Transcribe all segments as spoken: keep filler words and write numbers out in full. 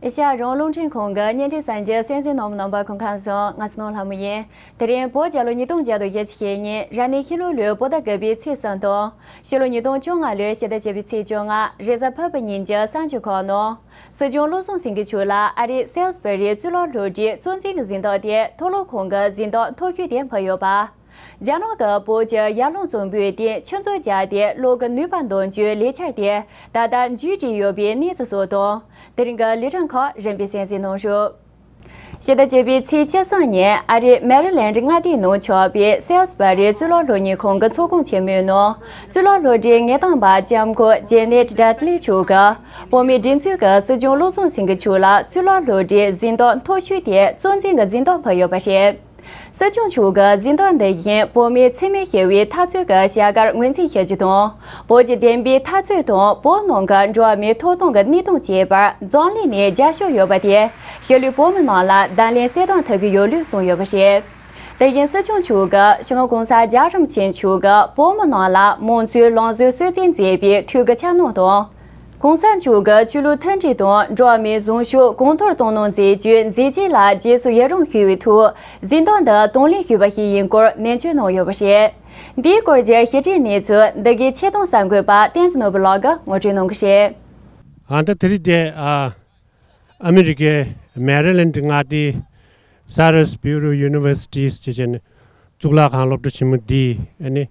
ཨེ་ཤ་ཡ་རང་དབང་རླུང་འཕྲིན་ཁང་གི་བརྙན་འཕྲིན་གསར་འགྱུར་གསན་གཟིགས་གནང་མི་རྣམ་པ་སྐུ་ཁམས་བཟང་། ང་སྣང་ལྷ་མོ་ཡིན། དེ་རིང་བོད་རྒྱལ་ལོ་ཉིས་སྟོང་བརྒྱ་དང་བཞི་བཅུ་ཞེ་གཉིས་རབ་གནས་ཤིང་ལུག་ལོའི་བོད་ཟླ་དགུ་པའི་ཚེས་གསུམ་དང་། ཕྱི་ལོ་ཉིས་སྟོང་བཅོ་ལྔ་ལོའི་ཕྱི་ཟླ་བཅུ་པའི་ཚེས་བཅོ་ལྔ་རེས་གཟའ་ཕུར་བུ་ཉིན་གྱི་གསར་འགྱུར་ཁག་ནང་། སྲིད་སྐྱོང་བློ་བཟང་སེང་གེ་མཆོག་ལ་ཨ་རིའི་སེལ་སི་བྷ་རིའི་གཙུག་ལག་སློབ་གྲྭའི་གཙོ་འཛིན་གྱི་གཟེངས་རྟགས་དེ་མཐོ་སློབ་ཁང་གི་གཟེངས་རྟགས་མཐོ་ཤོས་དེ་ཕུལ་ཡོད་པ། རྒྱ་ནག་གི་བོད་ཀྱི་ཡར་ཀླུང་གཙང་པོའི་སྟེང་ཆུ་མཛོད་བརྒྱབ་སྟེ་གློག་གི་ནུས་པ་འདོན་རྒྱུའི་ལས་འཆར་དེ་ད་ལྟ་མཇུག་སྒྲིལ་ཡོད་པའི་གནས་ཚུལ་སོགས་དང་། དེ་རིང་གི་ལས་རིམ་ཁག་རིམ་པས་གསན་གཟིགས་གནང་རོགས། ཕྱི་ཟླ་བཅུ་པའི་ཚེས་བཅུ་གསུམ་ཉིན་ཨ་རིའི་མེ་རི་ལེན་ཌི་མངའ་སྡེའི་ནང་ཆགས་པའི་སེལ་སི་བྷ་རི་གཙུག་ལག་སློབ་གཉེར་ཁང་གི་ཚོགས་ཁང་ཆེན་མོའི་ནང་། གཙུག་ལག་སློབ་གྲྭའི་དངོས་དང་པ་ལྕམ་སྐུ་ཇེ་ནེ་ཊི་བྷྲ་ཌི་ལི་མཆོག་གིས་བོད་མིའི་སྒྲིག་འཛུགས་ཀྱི་སྲིད་སྐྱོང་བློ་བཟང་སེང་གེ་མཆོག་ལ་གཙུག་ལག་སློབ་གྲྭའི་གཟེངས་རྟགས་མཐོ་ཤོས་དེ་གཙོ་འཛིན་གྱི་གཟེངས་རྟགས་ཕུལ་ཡོད་པ་རེད། སྲིད་སྐྱོང་མཆོག་གི་གཟེངས་རྟགས་འདི་བཞིན་བོད་མིའི་འཚེ་མེད་ཞི་བའི་འཐབ་རྩོད་ཀྱི་བྱ་དགར་ངོས་འཛིན་ཞུ་རྒྱུ་དང་། བོད་ཀྱི་བདེན་པའི་འཐབ་རྩོད་དང་བོད་ནང་གི་འགྲོ་བ་མིའི་ཐོབ་ཐང་གི་གནས་སྟངས་བཅས་པར་འཛམ་གླིང་ནས་རྒྱབ་སྐྱོར་ཡོད་པ་དེ་ཤུལ་ལུས་བོད་མི་རྣམས་ལ་བརྡ་ལན་གསལ་སྟོན་ཐུབ་ཀྱི་ཡོད་ལུགས་གསུངས་ཡོད་པ་རེད། དེ་བཞིན་སྲིད་སྐྱོང་མཆོག་གིས་སྤྱི་ནོར་༸གོང་ས་༸རྒྱལ་བ་རིན་པོ་ཆེ་མཆོག་གིས་བོད་མི་རྣམས་ལ་མང་གཙོའི་ལམ་སྲོལ་སྲོལ་འཛིན་མཛད་པའི་ཐུགས་ཀྱི་འཆར་སྣང་དང་། ༸གོང་ས་མཆོག་གིས་ཆོས་ལུགས་མཐུན་སྒྲིལ་དང་འགྲོ་བ་མིའི་བཟང་ཕྱོགས་གོང་མཐོར་གཏོང་གནང་མཛད་རྒྱུའི་མཛད་རྗེས་ལ་རྗེས་སུ་ཡི་རང་ཞུ་བའི་ཐོག་གཟེངས་རྟགས་འདི་དང་ལེན་ཞུས་པ་ཞིག་ཡིན་སྐོར་ནན་བརྗོད་གནང་ཡོད་པ་རེད། འདིའི་སྐོར་གྱི་ཞིབ་ཕྲའི་གནས་ཚུལ་འདི་གའི་ཆེད་གཏོང་གསར་འགོད་པ་བསྟན་འཛིན་ནོར་བུ་ལགས་ཀྱིས་ངོ་སྤྲོད་གནང་གི་རེད། ཨ་ད་དེ་རིང་དེ་ཨ་ཨ་མི་རི་ཀའི་མེ་རི་ལེན་ཌི་མངའ་སྡེའི་Cyrus Bureau University ཞེས་བྱས་ནས་གཙུག་ལག་ཁང་སློབ་གྲྭ་ཆེན་མོ་འདིའི་ཨ་ནི་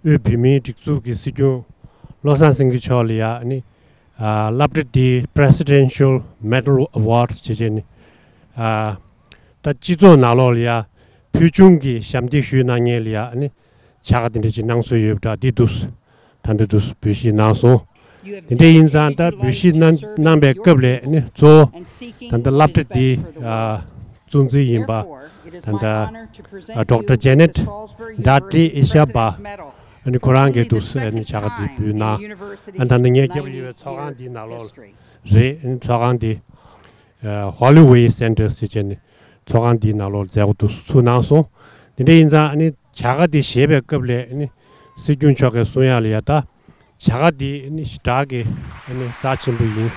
དབུས་བོད་མིའི་སྒྲིག་འཛུགས་ཀྱི་སྲིད་སྐྱོང་བློ་བཟང་སེང་གེ་མཆོག་ལ་ཡ་ཨ་ནི་ཨ་སློབ་གྲྭ་འདིའི་Presidential Medal Award ཞེས་བྱས་ནས་ཨ་ད་སྤྱི་ཚོགས་ནང་ལོགས་ལ་ཡ་ཕུལ་བྱུང་གི་ཞབས་འདེགས་ཞུས་གནང་མཁན་ལ་ཡ་ཨ་ནི་བྱ་དགའ་དེ་འདྲ་ཅིག་གནང་སྲོལ་ཡོད་པ་འདྲ་འདི་འདུག་ད་འདི་འདུག་འབུལ་བཞེས་གནང་སོང་། དེ་འདྲ་ཡིན་ཙང་ད་འབུལ་བཞེས་གནང་གནང་པའི་སྐབས་ལ་ཨ་ནི་གཙོ་བོ་ད་ལྟ་སློབ་གྲྭ་འདི་ཨ་གཙོ་འཛིན་ཡིན་པ་ད་ལྟ་ཨ་Doctor Janet Dudley Ishaba ཨ་ནི་ཁོ་རང་གིས་འདུག་ཨ་ནི་བྱ་དགའ་འདི་འབུལ་གནང་ཨ་ད་ནི་ངས་རྒྱབ་ཡོད་པའི་ཚོགས་ཁང་འདིའི་ནང་ལོགས་ལ་རེད། ཨ་ནི་ཚོགས་ཁང་འདི་ཨ་Holloway Center ཟེར་བྱས་ནས་ཚོགས་ཁང་འདིའི་ནང་ལོགས་ལ་མཛད་སྒོ་འདུག་ཚུགས་གནང་སོང་། དེ་འདྲ་ཡིན་ཙང་ཨ་ནི་བྱ་དགའ་འདི་བཞེས་པའི་སྐབས་ལ་ཨ་ནི་སྲིད་སྐྱོང་མཆོག་གིས་གསུང་ཡག་ལ་ཡ་ད་བྱ་དགའ་འདི་ཨ་ནི་ཞེ་དྲག་གི་ཨ་ནི་རྩ་ཆེན་པོ་ཡིན།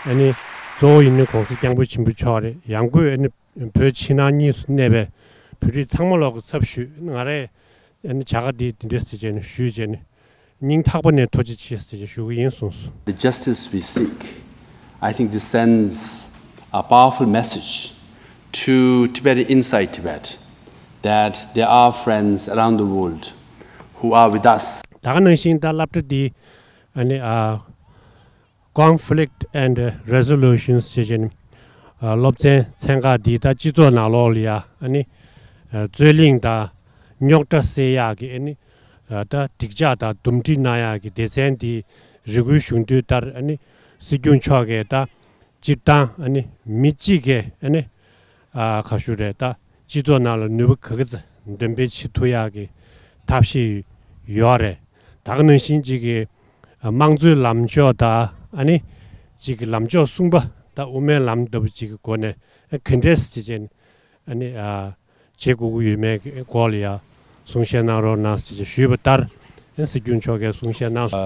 ཨ་ནི་གཙོ་བོ་ཡིན་ནི་༸གོང་ས་༸སྐྱབས་མགོན་ཆེན་པོ་མཆོག་རེད། ཡང་སྒོས་ཨ་ནི་བོད་ཕྱི་ནང་གཉིས་སུ་གནས་པའི་བོད་རིགས་ཚང་མ་ལོག་གི་ཚབ་ཞུས་ང་རས་ཨ་ནི་བྱ་དགའ་འདི་འདི་འདྲ་ཟེར་བྱས་ནས་ཞུས་བྱས་ནས་སྙིང་ཐག་པ་ནས་ཐུགས་རྗེ་ཆེ་ཟེར་བྱས་ཞུ་གི་ཡིན་གསུངས་སོང་། The justice we seek, I think this sends a powerful message to Tibet, inside Tibet, that there are friends around the world who are with us. ད་ག་ནང་བཞིན་ད་སློབ་གྲྭ་འདི་ཨ་ནི་ཨ་Conflict and Resolutions ཞེས་བྱས་ནས་ཨ་སློབ་ཚན་ཚན་ཁག་འདི་ད་སྤྱི་ཚོགས་ནང་ལོགས་ལ་ཡ་ཨ་ནི་ཨ་རྩོད་གླེང་དང་རྙོག་དྲ་སེལ་ཡག་གི་ཨ་ནི་ཨ་ད་འགྲིག་འཇགས་དང་འདུམ་འགྲིག་གནང་ཡག་གི་སྡེ་ཚན་འདི་རེ་སྐུལ་ཞུ་འདོད་ལྟར་ཨ་ནི་སྲིད་སྐྱོང་མཆོག་གིས་ད་སྤྱིར་བཏང་ཨ་ནི་མི་གཅིག་གིས་ཨ་ནི་ཨ་ག་ཞུ་རེད་ད་སྤྱི་ཚོགས་ནང་ལ་ནུས་པ་ག་གི་ཚ་འདོན་སྤེལ་བྱེད་ཐུབ་ཡག་གི་ཐབས་ཤེས་ཡོད་རེད། ད་ག་ནང་བཞིན་གཅིག་གི་དམངས་གཙོའི་ལམ་ཕྱོགས་དང་ཨ་ནི་གཅིག་གི་ལམ་ཕྱོགས་གསུམ་པ་དང་དབུ་མའི་ལམ་ལྟ་བུ་གཅིག་གི་སྒོ་ནས་ཨ་ག་འདྲས་ཅིག་བྱས་ནས་ཨ་ནི་ཨ་བྱེད་དགོས་ཀྱི་ཡོད་མེད་ཀྱི་སྐོར་ལ་ཡང་གསུང་བཤད་གནང་རོགས་གནང་ཞེས་ཞུས་པ་ལྟར་ཨ་སྲིད་སྐྱོང་མཆོག་གིས་གསུང་བཤད་གནང་སོང་། ཨ་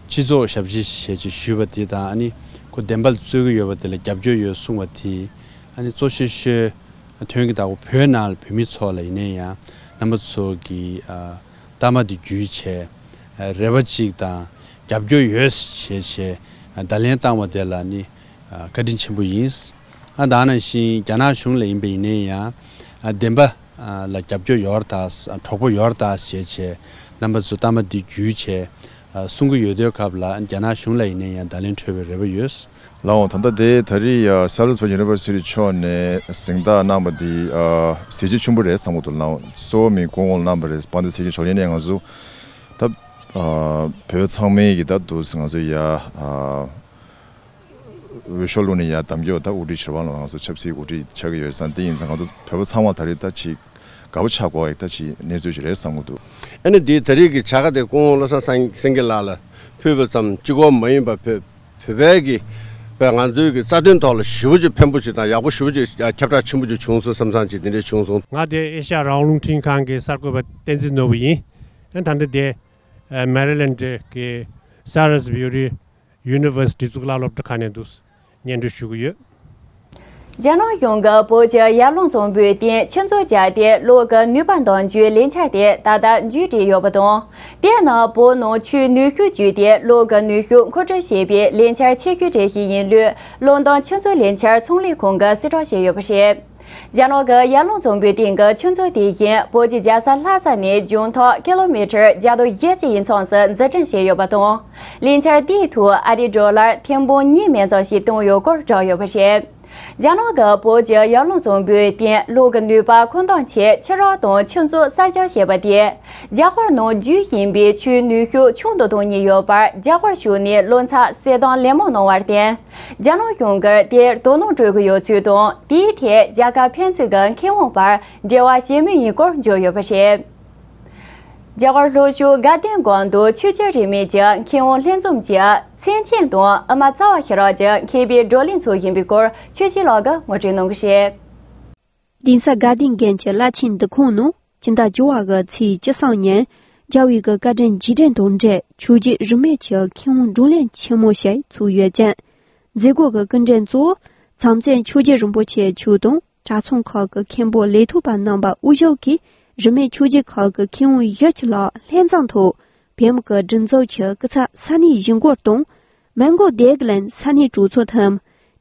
སྤྱི་ཚོགས་ཞབས་ཕྱི་ཞེས་ཅིག་ཞུས་པ་དེ་དང་ཨ་ནི་ཁོ་བདེན་པ་ལ་རྩོད་ཀྱི་ཡོད་པ་དེ་ལ་རྒྱབ་སྐྱོར་ཡོད་གསུངས་པ་དེ་ཨ་ནི་གཙོ་ཆེ་ཤོས་དོན་གྱི་བདག་པོ་བོད་ནང་ལ་བོད་མི་ཚོ་ལ་ཡིན་ན་ཡང་རྣམ་པ་ཚོ་གི་ཨ་ལྟ་མ་དེ་བརྒྱུད་བྱས་རེ་བ་གཅིག་དང་རྒྱབ་སྐྱོར་ཡོད་ཞེས་བྱས་བརྡ་ལན་བཏང་བ་དེ་ལ་ནི་བཀའ་དྲིན་ཆེན་པོ་ཡིན། ཨ་ད་ནང་བཞིན་རྒྱ་ནག་གཞུང་ལ་ཡིན་པ་ཡིན་ན་ཡང་བདེན་པ་ལ་རྒྱབ་སྐྱོར་ཡོད་རེད་ད་གྲོགས་པོ་ཡོད་རེད་ད་ཞེས་བྱས་རྣམ་པ་ཚོ་ལྟ་མ་དེ་བརྒྱུད་བྱས་གསུང་གི་ཡོད་དུས་སྐབས་ལ་རྒྱ་ནག་གཞུང་ལ་ཡིན་ན་ཡང་བརྡ་ལན་འཕྲོད་པའི་རེ་བ་ཡོད། ལགས་འོང་། ད་ལྟ་དེ་ད་རེས་ཡ་Salisbury University ཕྱོགས་ནས་གཟེངས་རྟགས་གནང་བ་འདི་ཨ་གཟི་བརྗིད་ཆེན་པོ་རེད་བསམ་གྱི་འདུག་ལགས་འོང་། གཙོ་བོ་མི་སྐུ་ངོ་ལ་གནང་བ་རེད། དཔལ་ལྡན་སྲས་སྐྱོང་མཆོག་ཡིན་ནའི་ང་ཚོ་ད་ཨ་བོད་ཚང་མའི་གི་ད་འདུག་ང་ཚོ་ཡ་ཨ་འོས་ཤོག་བླུགས་ནས་ཡ་དམ་ཆོས་ད་དབུ་ཁྲིད་ཆེ་བ་ལ་ང་ཚོ་ཆབ་སྲིད་དབུ་ཁྲིད་ཆགས་ཀྱི་ཡོད་ཙང་དེ་ཡིན་ཙང་ང་ཚོ་བོད་པ་ཚང་མ་ད་རེས་ད་ཅིག་དགའ་པོ་ཆགས་དགོས་ཡ་ད་ཅིག་གནས་ཚུལ་ཞིག་རེད་བསམ་གྱི་འདུག་ཨ་ནི་འདི་ད་རེས་ཀྱི་བྱ་དགའ་དེ་སྐུ་ངོ་བློ་བཟང་སེང་སེང་གེ་ལགས་ལ་ཕུལ་བ་ཙམ་གཅིག་པོ་མ་ཡིན་པ་བོད་བོད་པའི་གི་བས་ང་ཚོའི་གི་རྩ་དོན་ཐོག་ལ་ཞེ་པོ་ཅིག་ཕན་པོ་ཅིག་དང་ཡག་པོ་ཞེ་པོ་ཅིག་ཁྱབ་བསྒྲགས་ཆེན་པོ་ཅིག་བྱུང་སོང་བསམ་བསམ་ཅིག་དེ་འདྲས་བྱུང་སོང་། ང་དེ་ཨེ་ཤ་ཡ་རང་དབང་རླུང་འཕྲིན་ཁང་གི་གསར་འགོད་པ་བསྟན་འཛིན་ནོར་བུ་ཡིན། ཨ་ད་ལྟ་དེ་མེ་རི་ལེན་ཌི་གི་Salisbury University གཙུག་ལག་སློབ་གྲྭ་ཁང་ནས་འདུག་སྙན་སྒྲོན་ཞུ་གི་ཡོད། རྒྱ་ནག་གཞུང་གིས་བོད་ཀྱི་ཡར་ཀླུང་རྫོང་དཔོན་སྟེང་ཆུ་མཛོད་བརྒྱབ་སྟེ་གློག་གི་ནུས་པ་འདོན་རྒྱུའི་ལས་འཆར་དེ་ད་ལྟ་མཇུག་སྒྲིལ་ཡོད་པ་དང་། དེའི་ནང་བོད་ནང་ཆུའི་ནུས་ཤུགས་བརྒྱུད་དེ་གློག་གི་ནུས་ཤུགས་མཁོ་སྤྲོད་བྱེད་པའི་ལས་འཆར་ཆེ་ཤོས་གྲས་ཤིག་ཡིན་ལུགས་ཀླུང་རྟོང་ཆུ་མཛོད་ལས་འཆར་ཚོང་ལས་ཁང་གིས་གསལ་བསྒྲགས་བྱས་ཡོད་པ་རེད། རྒྱ་ནག་གི་ཡར་ཀླུང་རྫོང་དཔོན་སྟེང་གི་ཆུ་མཛོད་དེ་བཞིན་བོད་ཀྱི་རྒྱལ་ས་ལྷ་ས་ནས་རྒྱང་ཐག་ཀི་ལོ་མི་ཊར་བརྒྱ་དང་བཞི་བཅུ་ཡི་མཚམས་སུ་འཛུགས་སྐྲུན་བྱས་ཡོད་པ་དང་། ལས་འཆར་དེའི་ཐོག་ཨ་རིའི་ཌོ་ལར་ཐེར་འབུམ་གཉིས་མིན་ཙམ་ཞིག་བཏོན་ཡོད་སྐོར་བསྒྲགས་ཡོད་པ་རེད། རྒྱ་ནག་གིས་བོད་ཀྱི་ཡར་ཀླུང་རྫོང་དཔོན་སྟེང་གློག་གི་ནུས་པ་མཁོ་འདོན་ཆེད་ཆུ་རགས་དང་ཆུ་མཛོད་གསར་རྒྱག་བྱས་པ་དེས། རྒྱ་གར་ནང་རྒྱུ་བཞིན་པའི་ཆུའི་ནུས་ཤུགས་ཆུང་དུ་གཏོང་ཉེན་ཡོད་པར་རྒྱ་གར་གཞུང་ནས་བློ་འཚབ་གསལ་སྟོན་ལན་མང་གནང་བར་བརྟེན། རྒྱ་ནག་གཞུང་གིས་དེར་དོ་སྣང་སྤྲོད་ཀྱི་ཡོད་ཚུལ་དང་། དེའི་ཐད་རྒྱ་དཀར་ཕན་ཚུན་གྱི་མཁས་དབང་བར་འབྲེལ་བ་ཞན་མུས་ཡིན་སྐོར་བརྗོད་ཡོད་པ་རེད། རྒྱ་གར་ལྷོ་ཕྱོགས་དགའ་ལྡན་དགོན་དུ་ཆོས་བརྒྱུད་རིས་མེད་ཀྱི་མཁས་དབང་ལྷན་འཛོམས་ཀྱི་མཚན་ཆེན་དང་ཨ་མ་རྩ་བ་ཤེས་རབ་ཀྱི་མཁས་པའི་བགྲོ་གླེང་ཚོགས་བཞིན་པའི་སྐོར་ཆོས་སྐྱིད་ལགས་ཀྱིས་ངོ་སྤྲོད་གནང་གི་རེད། གདན་ས་དགའ་ལྡན་དགོན་གྱི་བླ་ཆེན་འདུ་ཁང་ནང་སྤྱི་ཟླ་བཅུ་བ་གི་ཚེས་བཅུ་གསུམ་ཉིན་རྒྱལ་བའི་གི་བཀའ་དྲིན་རྗེས་དྲན་དང་འབྲེལ་ཆོས་བརྒྱུད་རིས་མེད་ཀྱི་མཁས་དབང་བགྲོ་གླེང་ཆེན་མོ་ཞིག་ཚོགས་ཡོད་ཅིང་། མཛད་སྒོ་གི་སྐུ་མགྲོན་གཙོ་བོ་མཚམས་བཅད་ཆོས་རྗེ་རིན་པོ་ཆེ་མཆོག་དང་། གྲྭ་ཚང་ཁག་གི་མཁན་པོ་ལས་ཐོག་པ་རྣམ་པ་དབུ་བཞུགས་ཀྱིས་རིས་མེད་ཆོས་བརྒྱུད་ཁག་གི་མཁས་དབང་བཞི་བཅུ་ལྷག་ལྷན་བཞུགས་ཐོག་བོད་མི་གི་སྒྲིག་འཛུགས་ཀྱི་སྐུ་ཚབ་ས་གནས་གཞིས་འགོ་དང་། མོན་གྷོ་སྡེ་དགེ་ལན་ས་གནས་གྲོས་ཚོགས་ཐེམ།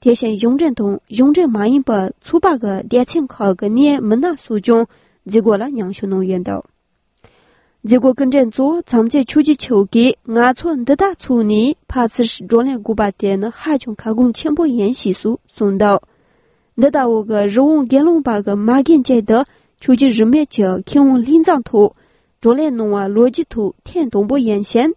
དེ་བཞིན་གཞུང་འབྲེལ་དང་གཞུང་འབྲེལ་མ་ཡིན་པའི་ཚོགས་པ་གི་སྡེ་ཚན་ཁག་གི་གནད་ཡོད་མི་སྣ་སོགས་ཀྱང་མཛད་སྒོ་ལ་མཉམ་ཞུགས་གནང་ཡོད་འདུག་མཛད་སྒོའི་སྐུ་མགྲོན་གཙོ་བོ་མཚམས་བཅད་ཆོས་རྗེ་མཆོག་གིས་ང་ཚོ་འདི་ལྟར་ཚོགས་ནས་ཕར་ཚུར་བགྲོ་གླེང་དགོས་པ་དེ་ནི་ཧ་ཅང་ཁ་སྐོང་ཆེན་པོ་ཡིན་ཞེས་སོགས་གསུངས་འདུག་འདི་ལྟ་བུ་གི་རི་བོང་དགེ་སློང་པ་གི་མ་རྒན་བཅས་དུ་ཆོས་བརྒྱུད་རིས་མེད་ཀྱི་མཁས་དབང་ལྷན་འཛོམས་ཐོག་བགྲོ་གླེང་གནང་བ་ལོ་རྒྱུས་ཐོག་ཐེངས་དང་པོ་ཡིན་ཞིང་།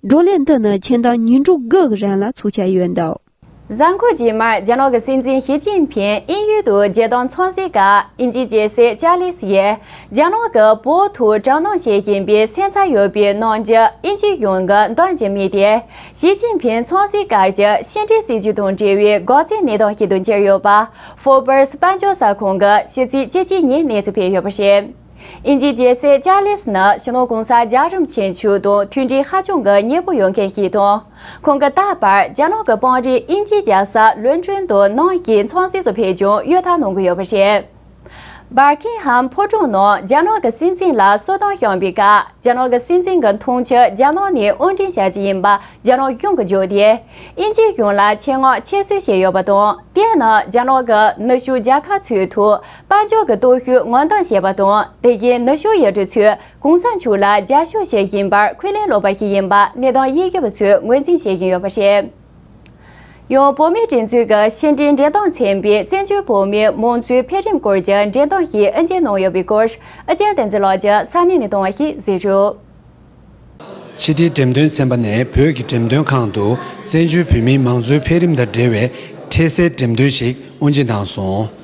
བགྲོ་གླེང་འདི་ནི་ཆིག་སྟོང་ཉིས་དྲུག་དགུ་གི་རིང་ལ་ཚོགས་བཞག་ཡོད་འདུག་གཟའ་འཁོར་རྗེས་མར་རྒྱ་ནག་གི་སྲིད་འཛིན་ཞི་ཅིན་ཕིང་དབྱིན་ཡུལ་དུ་རྒྱལ་དོན་འཚམས་གཟིགས་སྐབས་དབྱིན་ཇིའི་རྒྱལ་སྲས་ཅཱ་ལིས་ཡིས་རྒྱ་ནག་གིས་བོད་ཐོག་དྲག་གནོན་བྱེད་བཞིན་པའི་སེམས་འཚབ་ཡོད་པའི་གནང་རྒྱུ་དབྱིན་ཇིའི་གཞུང་གིས་འདང་རྒྱག་མེད་དེ། ཞི་ཅིན་ཕིང་འཚམས་གཟིགས་སྐབས་ཀྱི་ཕྱི་འབྲེལ་སྲིད་ཇུས་དང་འབྲེལ་བའི་འགག་རྩའི་གནས་སྟངས་ཤིག་ཏུ་གྱུར་ཡོད་པ་ཧྥོར་བར་སི་དཔལ་འབྱོར་གསར་ཁང་གིས་ཕྱི་ཚེས་བཅུ་གཅིག་ཉིན་གནས་ཚུལ་སྤེལ་ཡོད་པ་རེད། དབྱིན་ཇིའི་རྒྱལ་སྲས་ཅཱ་ལིས་ནི་སྤྱི་ནོར་གོང་ས་རྒྱལ་བ་རིན་པོ་ཆེ་མཆོག་དང་མཐུན་སྒྲིལ་ཧ་ཅང་གི་ཉེ་པོ་ཡོད་མཁན་ཞིག་དང་། ཁོང་གིས་ད་བར་རྒྱ་ནག་གི་དཔོན་རིགས་དབྱིན་ཇིའི་རྒྱལ་ས་ལོན་ཀྲོན་དུ་ནམ་ཞིག་འཚམས་གཟིགས་སུ་ཕེབས་རྒྱུར་གཡོལ་ཐབས་གནང་གི་ཡོད་པ་རེད། སྦར་ཁིང་ཧམ་ཕོ་བྲང་ནང་རྒྱ་ནག་གི་སྲིད་འཛིན་ལ་གསོལ་སྟོན་བསྐྱངས་པའི་སྐབས། རྒྱ་ནག་གི་སྲིད་འཛིན་གྱི་འཐུང་ཆུ་རྒྱ་ནག་ནས་དབོར་འདྲེན་བྱ་རྒྱུ་ཡིན་པ་རྒྱ་ནག་གཞུང་གིས་བརྗོད་དེ། དབྱིན་ཇིའི་གཞུང་ལ་ཆེད་མངགས་ཁྱད་གསོད་བྱས་ཡོད་པ་དང་། དེས་ན་རྒྱ་ནག་གི་ནུབ་ཕྱོགས་རྒྱལ་ཁབ་ཚོའི་ཐོག་དཔལ་འབྱོར་གྱི་སྟོབས་ཤུགས་ངོས་འཛིན་བྱས་པ་དང་། དེ་བཞིན་ནུབ་ཕྱོགས་ཡུལ་གྲུ་ཚོས་གོང་ས་མཆོག་ལ་རྒྱབ་སྐྱོར་བྱེད་བཞིན་པར་འཁོན་ལན་སློག་པ་ཞིག་ཡིན་པ་གནས་སྟངས་དབྱེ་ཞིབ་པ་ཚོས་ངོས་འཛིན་བྱེད་བཞིན་ཡོད་པ་རེད། ཡང་བོད་མིའི་སྒྲིག་འཛུགས་ཀྱི་ཕྱི་འབྲེལ་འབྲེལ་ཟམ་ཚན་པའི་བཙན་བྱོལ་བོད་མིའི་མང་གཙོའི་འཕེལ་རིམ་སྐོར་གྱི་འགྲེམས་སྟོན་ཞིག་དབུ་འབྱེད་གནང་ཡོད་པའི་སྐོར། ཨ་ཅག་བསྟན་འཛིན་ལགས་ཀྱིས་ས་གནས་ནས་གཏོང་བ་ཞིག་གཟིགས་རོགས། ཕྱི་དྲིལ་འགྲེམས་སྟོན་ཚན་པ་ནས་བོད་ཀྱི་འགྲེམས་སྟོན་ཁང་དུ་བཙན་བྱོལ་བོད་མིའི་མང་གཙོའི་འཕེལ་རིམ་དང་འབྲེལ་བའི་འཕྲལ་སེལ་འགྲེམས་སྟོན་ཞིག་དབུ་འབྱེད་གནང་སོང་།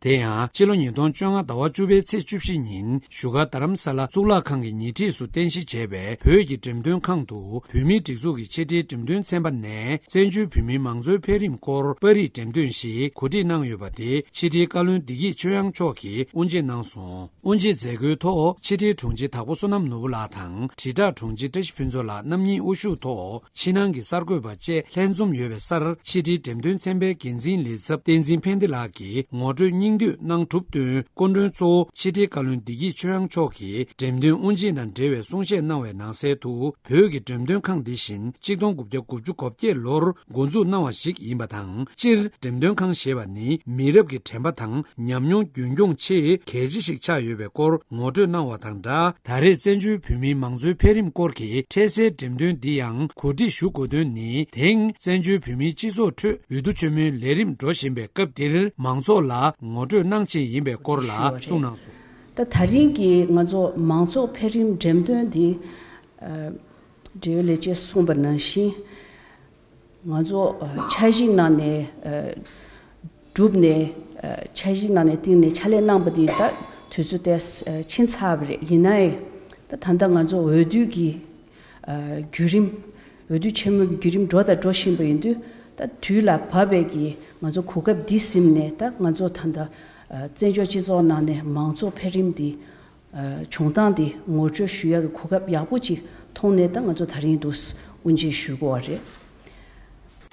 དེ་ཡང་སྤྱི་ལོ་ཉིས་སྟོང་བཅོ་ལྔ་ཟླ་བ་བཅུ་པའི་ཚེས་བཅུ་བཞི་ཉིན་བཞུགས་སྒར་རྡ་རམ་ས་ལ་གཙུག་ལག་ཁང་གི་ཉེ་འཁྲིས་སུ་རྟེན་གཞི་བྱས་པའི་བོད་ཀྱི་འགྲེམས་སྟོན་ཁང་དུ་བོད་མིའི་སྒྲིག་འཛུགས་ཀྱི་ཕྱི་དྲིལ་འགྲེམས་སྟོན་ཚན་པ་ནས་བཙན་བྱོལ་བོད་མིའི་མང་གཙོའི་འཕེལ་རིམ་སྐོར་པར་རིས་འགྲེམས་སྟོན་ཞིག་གོ་སྒྲིག་གནང་ཡོད་པ་དེ་ཕྱི་དྲིལ་བཀའ་བློན་བདེ་སྐྱིད་ཆོས་དབྱངས་མཆོག་གིས་དབུ་འབྱེད་གནང་སོང་། དབུ་འབྱེད་མཛད་སྒོའི་ཐོག་ཕྱི་དྲིལ་དྲུང་ཆེ་དྭགས་པོ་བསོད་ནམས་ནོར་བུ་ལགས་དང་དྲིལ་བསྒྲགས་དྲུང་ཆེ་བཀྲ་ཤིས་ཕུན་ཚོགས་ལགས་རྣམ་གཉིས་དབུ་བཞུགས་ཐོག་ཕྱི་ནང་གི་གསར་འགོད་པ་བཅས་ལྷན་འཛོམས་ཡོད་པའི་སར་ཕྱི་དྲིལ་འགྲེམས་སྟོན་ཚན་པའི་འགན་འཛིན་ལས་ཚབ་བསྟན་འཛིན་ཕན་བདེ་ལགས་ཀྱིས་ངོ་སྤྲོད་སྙིང་བསྡུས་གནང་གྲུབ་བསྟུན། སྐུ་མགྲོན་གཙོ་བོ་ཕྱི་དྲིལ་བཀའ་བློན་བདེ་སྐྱིད་ཆོས་དབྱངས་མཆོག་གིས་འགྲེམས་སྟོན་དབུ་འབྱེད་དང་འབྲེལ་བའི་གསུང་བཤད་གནང་བའི་ནང་གསལ་དུ། བོད་ཀྱི་འགྲེམས་སྟོན་ཁང་འདི་བཞིན་གཅིག་སྟོང་དགུ་བརྒྱ་དགུ་བཅུ་གོ་བརྒྱད་ལོར་འགོ་འཛུགས་གནང་བ་ཞིག་ཡིན་པ་དང་། སྤྱིར་འགྲེམས་སྟོན་ཁང་ཞེས་པ་ནི་མི་རབས་ཀྱི་དྲན་པ་དང་ཉམས་མྱོང་རྒྱུན་འཁྱོངས་ཆེས་གལ་ཆེ་ཞིག་ཆགས་ཡོད་པའི་སྐོར་ངོ་སྤྲོད་གནང་བ་དང་སྦྲགས། ད་རེས་བཙན་བྱོལ་བོད་མིའི་མང་གཙོའི་འཕེལ་རིམ་སྐོར་གྱི་འཕྲལ་སེལ་འགྲེམས་སྟོན་འདི་ཡང་གོ་སྒྲིག་ཞུ་དགོས་དོན་ནི། དེང་བཙན་བྱོལ་བོད་མིའི་སྤྱི་ཚོགས་ཁྲོད་འོས་བསྡུ་ཆེན་མོའི་ལས་རིམ་འགྲོ་བཞིན་པའི་སྐབས་འདིར་མང་ཚོགས་ལ་ངོ་སྤྲོད་གནང་ཆེད་ཡིན་པའི་སྐོར་ལ་གསུངས་གནང་སོང་། ད་ད་རིང་གི་ང་ཚོ་མང་ཚོགས་འཕེལ་རིམ་འགྲེམས་སྟོན་འདི། འབྲེལ་ཡོད་ལས་བྱེད་གསུངས་པ་ནང་བཞིན། ང་ཚོ་འཆར་གཞི་གནང་ནས་བསྒྲུབས་ནས། འཆར་གཞི་གནང་ནས་བཏིང་ནས་ཕྱག་ལས་གནང་པ་དེ་ད་དུས་ཚོད་དེ་ཕྱིན་ཚར་བ་རེད། ཡིན་ནའི་ད་ད་ལྟ་ང་ཚོ་འོས་བསྡུ་གི་བརྒྱུད་རིམ། འོས་བསྡུ་ཆེན་མོ་གི་བརྒྱུད་རིམ་འགྲོ་དང་འགྲོ་བཞིན་པ་ཡིན་དུས། ད་དུས་ལ་བབ་པའི་གི་ང་ཚོ་གོ་སྐབས་འདི་ཟིན་ནས། ད་ང་ཚོ་ད་ལྟ་བཙན་བྱོལ་སྤྱི་ཚོགས་ནང་ནས་མང་གཙོ་འཕེལ་རིམ་འདི། བྱུང་སྟངས་འདི་ངོ་སྤྲོད་ཞུ་ཡག་གི་གོ་སྐབས་ཡག་པོ་ཅིག་མཐོང་ནས། ད་ང་ཚོ་ད་རིང་འདུག་དབུ་འབྱེད་ཞུ་དགོས་པ་རེད།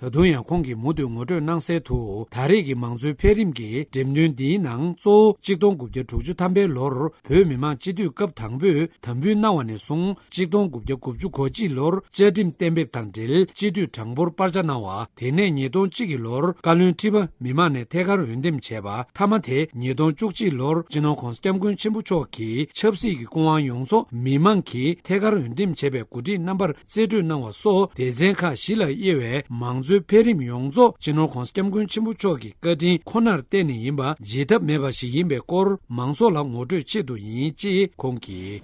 ད་དུང་ཡང་ཁོང་གིས་མུ་མཐུད་ངོ་སྤྲོད་གནང་གསལ་དུ། ད་རེས་ཀྱི་མང་གཙོའི་འཕེལ་རིམ་གྱི་འགྲེམས་སྟོན་འདིའི་ནང་གཙོ་བོ་གཅིག་སྟོང་དགུ་བརྒྱ་དྲུག་ཅུ་ཐམ་པའི་ལོར་བོད་མི་མང་སྤྱི་འཐུས་སྐབས་དང་པོས་དམ་འབུལ་གནང་བ་ནས་བཟུང་གཅིག་སྟོང་དགུ་བརྒྱ་དགུ་བཅུ་གོ་གཅིག་ལོར་བཅའ་ཁྲིམས་གཏན་འབེབས་དང་འབྲེལ་སྤྱི་འཐུས་གྲངས་འབོར་སྤར་ཆ་གནང་བ། དེ་ནས་ཉིས་སྟོང་གཅིག་གི་ལོར་བཀའ་བློན་ཁྲི་པ་མི་མང་ནས་ཐད་ཀར་འོས་འདེམས་བྱས་པ། མཐའ་མ་དེ་ཉིས་སྟོང་བཅུ་གཅིག་ལོར་སྤྱི་ནོར་༸གོང་ས་༸སྐྱབས་མགོན་ཆེན་པོ་མཆོག་གི་ཆབ་སྲིད་ཀྱི་སྐུ་དབང་ཡོངས་རྫོགས་མི་མང་གིས་ཐད་ཀར་འོས་འདེམས་བྱས་པའི་འགོ་ཁྲིད་རྣམ་པར་རྩིས་སྤྲོད་གནང་བ་སོགས་སྡེ་ཚན་ཁག་བཞི་ལ་དབྱེ་བའི་མང་གཙོའི་འཕེལ་རིམ་ཡོངས་རྫོགས་སྤྱི་ནོར་༸གོང་ས་༸སྐྱབས་མགོན་ཆེན་པོ་མཆོག་གི་བཀའ་དྲིན་ཁོ་ནར་བརྟེན་ནས་ཡིན་པ་བརྗེད་ཐབས་མེད་པ་ཞིག་ཡིན་པའི་སྐོར་མང་ཚོགས་ལ་ངོ་སྤྲོད་ཆེད་དུ་ཡིན་ཅེས་ཁོང་གིས།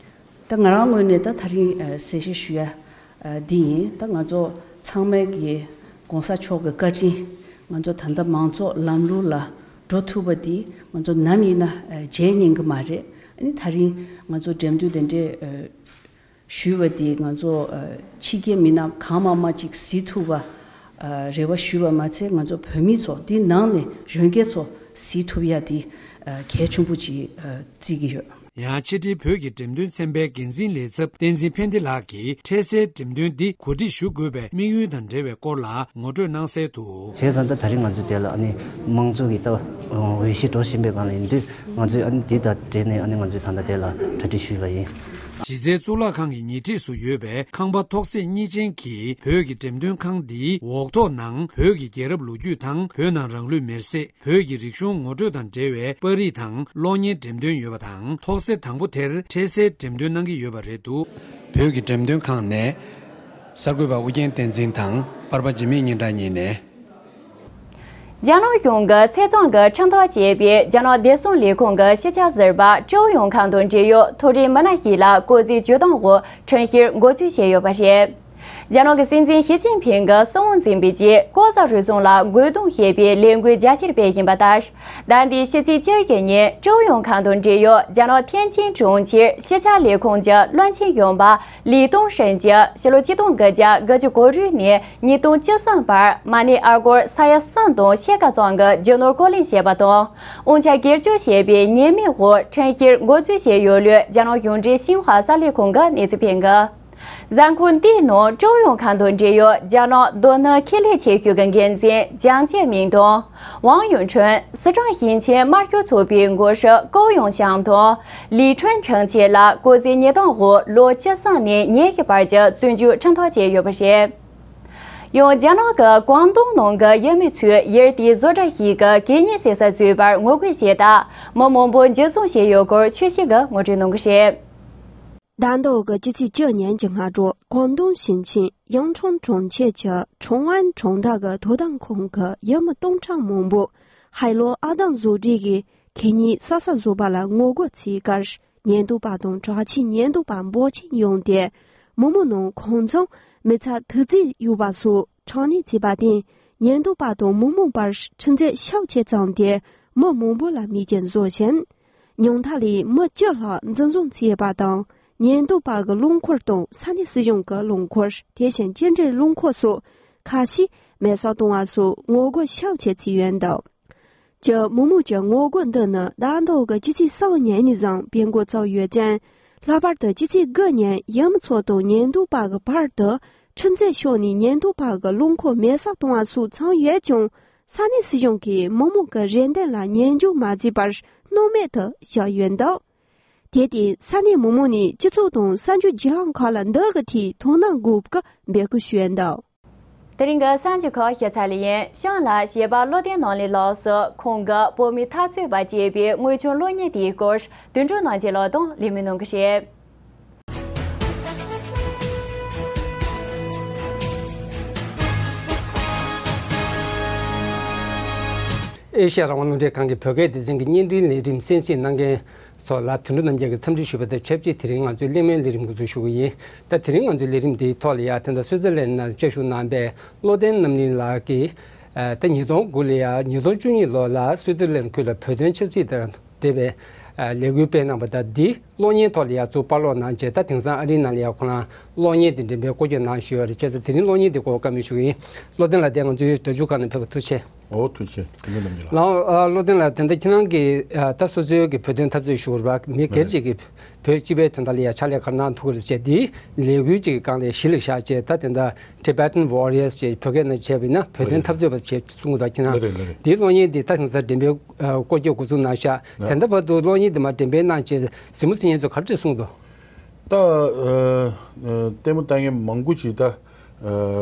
ད་ང་རང་ངོས་ནས་ད་ད་རིང་ཨ་གསལ་བཤད་ཞུ་ཡ་ཨ་འདི་ཡིན། ད་ང་ཚོ་ཚང་མའི་གི་༸གོང་ས་མཆོག་གི་བཀའ་དྲིན། ང་ཚོ་ད་ལྟ་མང་གཙོ་ལམ་ལུགས་ལ་འགྲོ་ཐུབ་པ་འདི་ང་ཚོ་ནམ་ཡིན་ན་ཨ་བརྗེད་ཉན་གི་མ་རེད། ཨ་ནི་ད་རིང་ང་ཚོ་འགྲེམས་སྟོན་དེ་འདྲའི་ཨ་ཞུས་པ་དེ་ང་ཚོ་ཨ་ཕྱི་རྒྱལ་མི་སྣ་གང་མང་མང་ཅིག་གཟིགས་ཐུབ་པ། ཨ་རེ་བ་ཞུས་པ་མ་ཚད་ང་ཚོ་བོད་མི་ཚོ་དེ་ནང་ནས་གཞོན་སྐྱེས་ཚོ་གཟིགས་ཐུབ་ཡ་དེ་ཨ་གལ་ཆེན་པོ་ཅིག་ཨ་བརྩི་གི་ཡོད། ཡང་ཕྱི་དྲིལ་བོད་ཀྱི་འགྲེམས་སྟོན་ཚན་པའི་འགན་འཛིན་ལས་ཚབ་བསྟན་འཛིན་ཕན་བདེ་ལགས་ཀྱིས་འཕྲལ་སེལ་འགྲེམས་སྟོན་འདི་གོ་སྒྲིག་ཞུ་དགོས་པའི་དམིགས་ཡུལ་དང་འབྲེལ་བའི་སྐོར་ལ་ངོ་སྤྲོད་གནང་གསལ་དུ། བྱས་ཙང་ད་ད་རིང་ང་ཚོ་དེ་ལ་ཨ་ནི་དམངས་གཙོ་གི་ད་འོས་གཞི་འགྲོ་བཞིན་པའི་སྒང་ལ་ཡིན་དུས། ང་ཚོས་ཨ་ནི་འདི་དང་འབྲེལ་ནས་ཨ་ནི་ང་ཚོས་ད་ལྟ་དེ་ལ་གྲ་སྒྲིག་ཞུས་པ་ཡིན། གཞི་རྩའི་གཙུག་ལག་ཁང་གི་ཉེ་འཁྲིས་སུ་ཡོད་པའི་ཁང་པ་ཐོག་བརྩེགས་གཉིས་ཅན་གྱི་བོད་ཀྱི་འགྲེམས་སྟོན་ཁང་འདིའི་འོག་ཐོག་ནང་བོད་ཀྱི་རྒྱལ་རབས་ལོ་རྒྱུས་དང་བོད་ནང་རང་ལུས་མེར་སྲེག་བོད་ཀྱི་རིག་གཞུང་ངོ་སྤྲོད་དང་འབྲེལ་བའི་པར་རིས་དང་གློག་བརྙན་འགྲེམས་སྟོན་ཡོད་པ་དང་། ཐོག་བརྩེགས་དང་པོ་དེར་འཕྲལ་སེལ་འགྲེམས་སྟོན་གནང་གི་ཡོད་པ་རེད་འདུག་བོད་ཀྱི་འགྲེམས་སྟོན་ཁང་ནས་གསར་འགོད་པ་ཨུ་རྒྱན་བསྟན་འཛིན་དང་པར་པ་འཇིགས་མེད་སྙན་གྲགས་གཉིས་ནས། རྒྱ་ནག་གཞུང་གི་ཚེས་བཟང་གི་ཁྲིམས་ཐག་བཅད་པའི་རྒྱ་ནག་བདེ་སྲུང་ལས་ཁུངས་ཀྱི་ཤེས་བྱ་ཟུར་པ་ཀྲོའུ་ཡུང་ཁང་དང་འབྲེལ་ཡོད་མཐོ་རིམ་མི་སྣ་ཞིག་ལ་སྐུ་ཚེའི་ཇུས་གཏོང་འོག་ཁྲིམས་བཤེར་འགོ་འཛུགས་བྱས་ཡོད་པ་རེད། རྒྱ་ནག་གི་སྲིད་འཛིན་ཞི་ཅིན་ཕིང་གིས་སྲིད་དབང་འཛིན་པའི་རྗེས་ལྐོག་ཟ་རུལ་སུངས་ལ་རྒོལ་རྡུང་བྱེད་པའི་ལས་འགུལ་རྒྱ་ཆེར་སྤེལ་བཞིན་པ་ལྟར། ཟླ་འདིའི་ཕྱི་ཚེས་བཅུ་བཞི་ཉིན་ཀྲོའུ་ཡུང་ཁང་དང་འབྲེལ་ཡོད་རྒྱ་ནག་ཐེན་ཅིན་གྲོང་ཁྱེར་ཤེས་བྱ་ལས་ཁུངས་ཀྱི་བློན་ཆེན་གཞོན་པ་ལི་ཏུང་ཧྲན་གྱིས་ཕྱི་ལོ་ཆིག་སྟོང་དགུ་བརྒྱ་དགུ་བཅུ་གོ་དྲུག་ནས་ཉིས་སྟོང་བཅུ་གསུམ་བར་མ་ཎི་ཨ་སྒོར་ས་ཡ་གསུམ་དང་ཕྱེད་ཀ་ཙམ་གྱི་རྒྱུ་ནོར་རྐོ་ལེན་བྱས་པ་དང་། དབང་ཆ་སྒེར་གཅོད་བྱས་པའི་ཉེས་མིང་འོག་ཁྲིམས་བཤེར་འགོ་འཛུགས་བྱས་ཡོད་ལུགས་རྒྱ་ནག་གཞུང་འབྲེལ་ཤིན་ཧྭ་གསར་ལས་ཁང་གིས་གནས་ཚུལ་སྤེལ་འདུག་གཟའ་འཁོར་འདིའི་ནང་ཀྲོའུ་ཡུང་ཁང་དང་འབྲེལ་ཡོད་རྒྱ་ནག་མདོ་སྣུམ་ཁེ་ལས་ཆེ་ཤོས་ཀྱི་འགན་འཛིན་ཅང་ཅེ་མིང་དང་། ཝང་ཡུང་ཁྲུན། སི་ཁྲོན་ཞིང་ཆེན་དམར་ཤོག་ཚོགས་པའི་འགོ་ཁྲིད་ཀོའུ་ཡུང་ཞང་དང་། ལི་ཁྲུན་ཁྲང་བཅས་ལ་སྐུ་ཚེ་ཉེས་རྡུང་འོག་ལོ་བཅུ་གསུམ་ནས་ཉེར་བཞི་བར་གྱི་བཙོན་འཇུག་ཁྲིམས་ཐག་བཅད་ཡོད་པ་རེད། ཡང་རྒྱ་ནག་གི་ཀོང་ཏུང་ནང་གི་ཡུལ་མི་ཚོས་ཡུལ་དེའི་བཟོ་གྲྭ་ཞིག་གི་གད་སྙིགས་བསྲེག་ས་བཟོས་པར་ངོ་རྒོལ་བྱས་སྟབས། མི་མང་པོ་འཇུ་བཟུང་བྱས་ཡོད་སྐོར་ཆུ་ཞིག་གིས་ངོ་སྤྲོད་གནང་གི་རེད། ཟླ་འདིའི་ཕྱི་ཚེས་བཅུ་ཉིན་གྱི་སྔ་དྲོ་ཀོང་ཏུང་ཞིང་ཆེན་ཡང་ཁྲུང་གྲོང་ཁྱེར་གྱི་ཁྲུང་ཨན་གྲོང་རྡལ་གྱི་དོ་དམ་ཁང་གི་ཡུལ་མི་སྟོང་ཕྲག་མང་པོ་ཧའེ་ལོ་ཨར་འདམ་བཟོ་གྲྭའི་གད་སྙིགས་བསྲེག་ས་བཟོ་བ་ལ་ངོ་རྒོལ་བྱས་ཁར། ཉེན་རྟོག་པ་དང་དྲག་ཆས་ཉེན་རྟོག་པ་འབོར་ཆེན་ཡོང་སྟེ། མི་མང་ནང་ཁང་ཚང་མི་ཚང་དུག་རྫས་གཡུགས་པ་སོགས་དྲག་གནོན་བྱས་པར་བརྟེན། ཉེན་རྟོག་པ་དང་མི་མང་བར་འཁྲུག་འཛིང་ཤུགས་ཆེ་བྱུང་སྟེ། མི་མང་པོ་ལ་རྨས་སྐྱོན་བཟོ་ཞིང་། ཉུང་མཐའ་ལ་མི་བཅུ་ལྷག་འཛིན་བཟུང་བྱས་པ་དང་། ཉེན་རྟོག་པ་གི་རླངས་འཁོར་དང་ས་གནས་སྲིད་གཞུང་གི་རླངས་འཁོར། དེ་བཞིན་ཅི་འདྲའི་རླངས་འཁོར་སོགས་ཁ་ཤས་མེ་སྲེག་གཏོང་བ་སོགས་ངོ་རྒོལ་ཤུགས་ཆེ་བྱས་ཡོད་འདུག་ཀྱི་མི་མང་གྱི་ངོ་རྒོལ་འདི་ནི་ཟླ་འདིའི་ཕྱི་ཚེས་གསུམ་ཉིན་ནས་བཟུང་སྤེལ་འགོ་བཙུགས་ཡོད་ཅིང་། ལྷག་པར་དུ་ཕྱི་ཚེས་དགུ་ཉིན་ཡུལ་མི་ཚོ་དང་ཉེན་རྟོག་པ་གི་བར་དུ་འཁྲུག་འཛིང་ཤོར་ནས་ཉེན་རྟོག་པ་གི་རླངས་འཁོར་མེ་སྲེག་གཏོང་བ་སོགས་བྱུང་ཡོད་ཀྱང་། ས་གནས་སྲིད་གཞུང་གིས་མི་མང་གི་རེ་འདུན་ལ་ཉན་འཇོག་མ་བྱས་པར་སྣང་མེད་དུ་བཞག་ཡོད་འདུག་དེར་བརྟེན་ས་གནས་མི་མང་ནས་སྤྱི་ཚོགས་དང་གསར་འགྱུར་བརྒྱུད་ལམ་ཁག་ལ་འདི་གི་ཐད་དོ་སྣང་དགོས་པའི་འབོད་སྐུལ་ཞུས་ཡོད་འདུག་དེ་རིང་གི་གསར་འགྱུར་ཁག་ཞུ་ཚར་ལེ་ཡིན། གཤམ་ལ་གཞས་པ་བློ་བརྟན་ནོར་ལེགས་ལགས་སུ་ཁོང་གི་བོད་མིའི་འཐབ་རྩོད་པ་ཅེས་པའི་དངོས་བྱུང་གློག་བརྙན་དེའི་སྐོར་དོན་གྲུབ་རྣམ་རྒྱལ་ལགས་དང་གླེང་མོལ་གནང་གི་རེད། ཨེ་ཤ་ཡ་རང་དབང་རླུང་འཕྲིན་ཁང་གི་བོད་སྐད་སྡེ་ཚན་གྱི་བརྙན་འཕྲིན་ལས་རིམ་གསན་གཟིགས་གནང་མཁན་ཚོ་ལ་དོན་གྲུབ་རྣམ་རྒྱལ་གྱིས་འཚམས་འདྲི་ཞུ་བ་དང་ཆབས་ཅིག་དེ་རིང་ང་ཚོའི་གླེང་མོལ་ལས་རིམ་འགོ་འཛུགས་ཞུ་གི་ཡིན། ད་དེ་རིང་ང་ཚོའི་ལས་རིམ་འདིའི་ཐོག་ལ་ཡ་ད་ལྟ་སུའི་ཙི་ལན་ནང་བཅའ་བཞུགས་གནང་བའི་བློ་བརྟན་རྣམ་གླིང་ལགས་ཀྱིས་ད་ཉིས་སྟོང་དགུ་ལ་ཡ་ཉིས་སྟོང་བཅུ་གཉིས་ལོ་ལ་སུའི་ཙི་ལན་ཁུལ་ལ་བོད་དོན་ཆབ་སྲིད་དང་འབྲེལ་བའི་ལས་འགུལ་སྤེལ་གནང་བ་དང་འདི་གློག་བརྙན་ཐོག་ལ་ཡ་ཚུར་པར་སློག་གནང་རྗེས་ད་དེང་སང་ཨ་རིའི་ནང་ལ་ཡ་ཁོ་རང་གློག་བརྙན་དེ་འགྲེམས་སྤེལ་སྐོར་སྐྱོད་གནང་བཞིན་ཡོད་རེད། བྱས་ཙང་དེ་རིང་གློག་བརྙན་དེ་སྐོར་བཀའ་མོལ་ཞུ་གི་ཡིན། བློ་བརྟན་ལགས་དེ་ང་ཚོའི་སྒྲ་འཇུག་ཁང་ནང་ཕེབས་པར་ཐུགས་རྗེ་ཆེ། ཨོ་ཐུགས་རྗེ་ཆེ། དེ་ནས་ནམ་རྒྱུན་ལ། ལགས་ཨ་སློབ་སྟོན་ལགས། དེ་འདྲ་ཁྱེད་རང་གིས་ཨ་ད་སོ་སོའི་གི་བོད་དོན་འཐབ་རྩོད་ཞུ་བར་མི་སྒེར་གཅིག་གིས་བོད་སྤྱི་པའི་དོན་དག་ལ་ཡ་ཕྱག་ལས་ག་རེ་གནང་ཐུབ་ཀྱི་རེད་ཟེར། དེའི་ལས་འགུལ་གཅིག་གི་སྒང་ལ་གཞི་ལ་བཞག་བྱས། ད་དེ་འདྲ་Tibetan Warriors་ཅེས་བོད་སྐད་ནང་བྱས་པ་ཡིན་ན་བོད་དོན་འཐབ་རྩོད་པ་བྱས་གསུང་གི་འདུག་ཁྱེད་རང་། ལགས་རེད། ལགས་རེད། དེའི་གློག་བརྙན་འདི་ད་དེང་སང་འགྲེམས་སྤེལ་ཨ་སྐོར་སྐྱོད་འགོ་ཚུགས་གནང་ཤག་ལགས། དེ་འདྲ་བར་དུ་གློག་བརྙན་འདི་མར་འགྲེམས་སྤེལ་གནང་བྱས་གཟིགས་མོ་གཟིགས་མཁན་ཚོ་ག་རེ་གསུངས་འདུག་ད་ཨ་ཨ་ལྟད་མོ་ལྟ་མཁན་མང་པོ་ཅིག་ད་ཨ་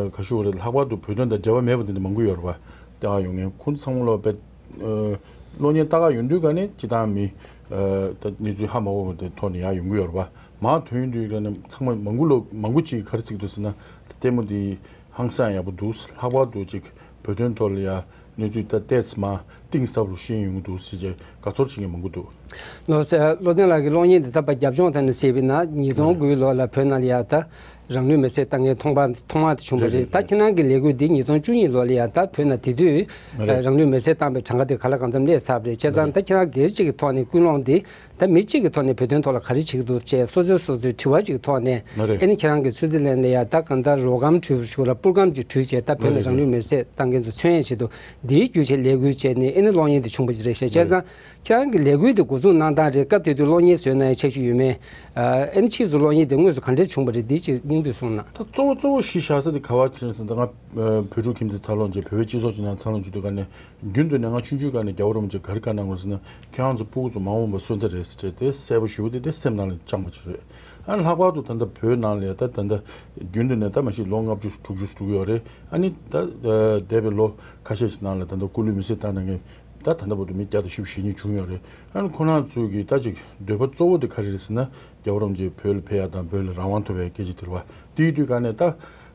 ག་ཞུ་དགོས་རེད། ལྷག་པར་དུ་བོད་དོན་དང་འབྲེལ་བ་མེད་པ་དེ་འདྲ་མང་པོ་ཡོད་རེད་པ། ལྟ་ག་ཡོང་མཁན་ཁོང་ཚོ་ཚང་མ་ལོ་བེད་ཨ་གློག་བརྙན་ལྟ་ག་ཡོང་དུས་ག་ནས་སྤྱིར་བཏང་མི་ཨ་ད་གནས་ཚུལ་ཧ་མ་གོ་བ་དེ་ཐོག་ནས་ཡར་ཡོང་གི་ཡོད་རེད་པ། མར་ཐོན་ཡོང་དུས་ག་ནས་ཚང་མ་མང་པོ་ལོ་མང་པོ་ཅིག་ག་རེ་གཟིགས་འདུག་ཟེར་ན། ད་ལྟད་མོ་འདི་ཧང་སང་ཡག་པོ་འདུག་ལྷག་པར་དུ་ཅིག་བོད་དོན་ཐོག་ལ་ཡ་གནས་ཚུལ་ད་ཏོག་ཙམ་མར་གཏིང་ཟབ་རུ་ཤེས་ཡོང་གི་འདུག་ཟེར་བྱས་དགའ་ཚོར་བྱེད་མཁན་མང་པོ་འདུག་ལགས་སོ། བློ་བརྟན་ལགས་ཀྱི་གློག་བརྙན་འདི་ད་ཕར་རྒྱབ་ལྗོངས་ཐོག་ནས་གཟིགས་པ་ཡིན་ན། ཉིས་སྟོང་དགུའི་ལོ་ལ་བོད་ནང་ལ་ཡ་ད་རང་ལུས་མེར་སྲེག་བཏང་མཁན་ཐོག་མ་ཐོག་མ་དེ་བྱུང་བ་རེད། རེད་རེད། ད་ཁྱེད་རང་གི་ལས་འགུལ་འདི་ཉིས་སྟོང་བཅུ་གཉིས་ལོ་ལ་ཡ་ད་བོད་ནང་དེ་དུས་རེད། རང་ལུས་མེར་སྲེག་བཏང་པའི་གྲངས་ཀ་དེ་ག་ལ་གང་འཚམ་སླེབས་ཚར་བ་རེད། བྱས་ཙང་རེད། ད་ཁྱེད་རང་སྒེར་གཅིག་གི་ཐོག་ནས་ཀུན་སློང་འདི་ད་མི་གཅིག་གི་ཐོག་ནས་བོད་དོན་ཐོག་ལ་ག་རེ་བྱེད་ཀྱི་འདུག་ཅེས་སོ་སོའི་སོ་སོའི་དྲི་བ་ཅིག་གི་ཐོག་ནས། ལགས་རེད། ཨ་ནི་ཁྱེད་རང་གི་སུའི་ཙི་ལན་ལ་ཡ་ད་གང་ལྟར་རོ་སྒམ་དྲུད་ཞུ་ལ་སྤུར་སྒམ་ཅིག་དྲུད་བྱས། ད་བོད་ནས་རང་ལུས་མེར་སྲེག་བཏང་མཁན་ཚོ་མཚོན་ཡས་ཆེད་དུ་འདིའི་རྒྱུ་ཆ་ལས་འགུལ་བྱས་ནས་ཨ་ནི་གློག་བརྙན་དེ་བྱུང་བ་ཅིག་རེད་ཤག་བྱས་ཙང་ཁྱེད་རང་གི་ལས་འགུལ་དེ་འགོ་འཛུགས་གནང་སྟངས་རེད། སྐབས་དེ་དུས་གློག་བརྙན་བཟོས་ན་ཡང་འཆར་གཞི་ཡོད་མེད། ཨ་ནི་ཕྱིས་སུ་གློག་བརྙན་དེ་དངོས་སུ་ག་འདྲས་བྱུང་བ་རེད། འདི་ཅིག་སྙིང་བསྡུས་གསུངས་ན། ད་གཙོ་བོ་གཙོ་བོ་གཞི་བཞག་ས་དེ་ག་བ་ཅིག་རེད་ཟེར་ན། ད་ང་བོད་ཕྲུག་ཁྱིམ་མཚེས་འཚར་ལོངས་བྱས། བོད་པའི་སྤྱི་ཚོགས་ཅིག་ནང་འཚར་ལོངས་བྱས་དུས་ག་ནས་རྒྱུན་དུ་ནས་ང་ཆུང་ཆུང་སྒང་ནས་རྒྱལ་བ་རིན་པོ་ཆེ་ག་རེ་བཀའ་གནང་དགོས་ཟེར་ན། ཁྱེད་རང་ཚོ་སྤུ་གུ་ཚོ་མ་འོངས་པ་སོན་རྩ་རེད་ཟེར་བྱས་དེ་གསལ་པོ་ཞེ་པོ་དེ་དེ་སེམས་ནང་ལ་བཅངས་པ་ཅིག་རེད། ཨ་ནི་ལྷག་པར་དུ་ད་ལྟ་བོད་ནང་ལ་ཡ་ད་ད་ལྟ་རྒྱུན་དུ་ནས་ད་མ་གཞི་ལོ་ལྔ་བཅུ་དྲུག་ཅུ་འགྲོ་གི་ཡོད་རེད། ཨ་ནི་ད་འདས་པའི་ལོ་ཁ་ཤས་ཤིག་ནང་ལ་ད་ལྟ་སྐུ་ལུས་མེར་སྲེག་བཏང་གནང་མཁན་ད་ད་ལྟ་བར་དུ་མི་བརྒྱ་དང་བཞི་བཅུ་ཞེ་གཉིས་བྱུང་ཡོད་རེད། ཨ་ནི་ཁོ་རང་ཚོས་ཀྱི་ད་ཅིག་འདོད་པ་གཙོ་བོ་དེ་ག་རེ་རེད་ཟེར་ན། རྒྱལ་བ་རིན་པོ་ཆེ་བོད་ལ་ཕེབས་ཡ་དང་བོད་ལ་རང་དབང་ཐོབ་པའི་སྐད་ཆ་དེ་རེད་པ། དེ་ཡིན་དུས་ག་ནས་ད་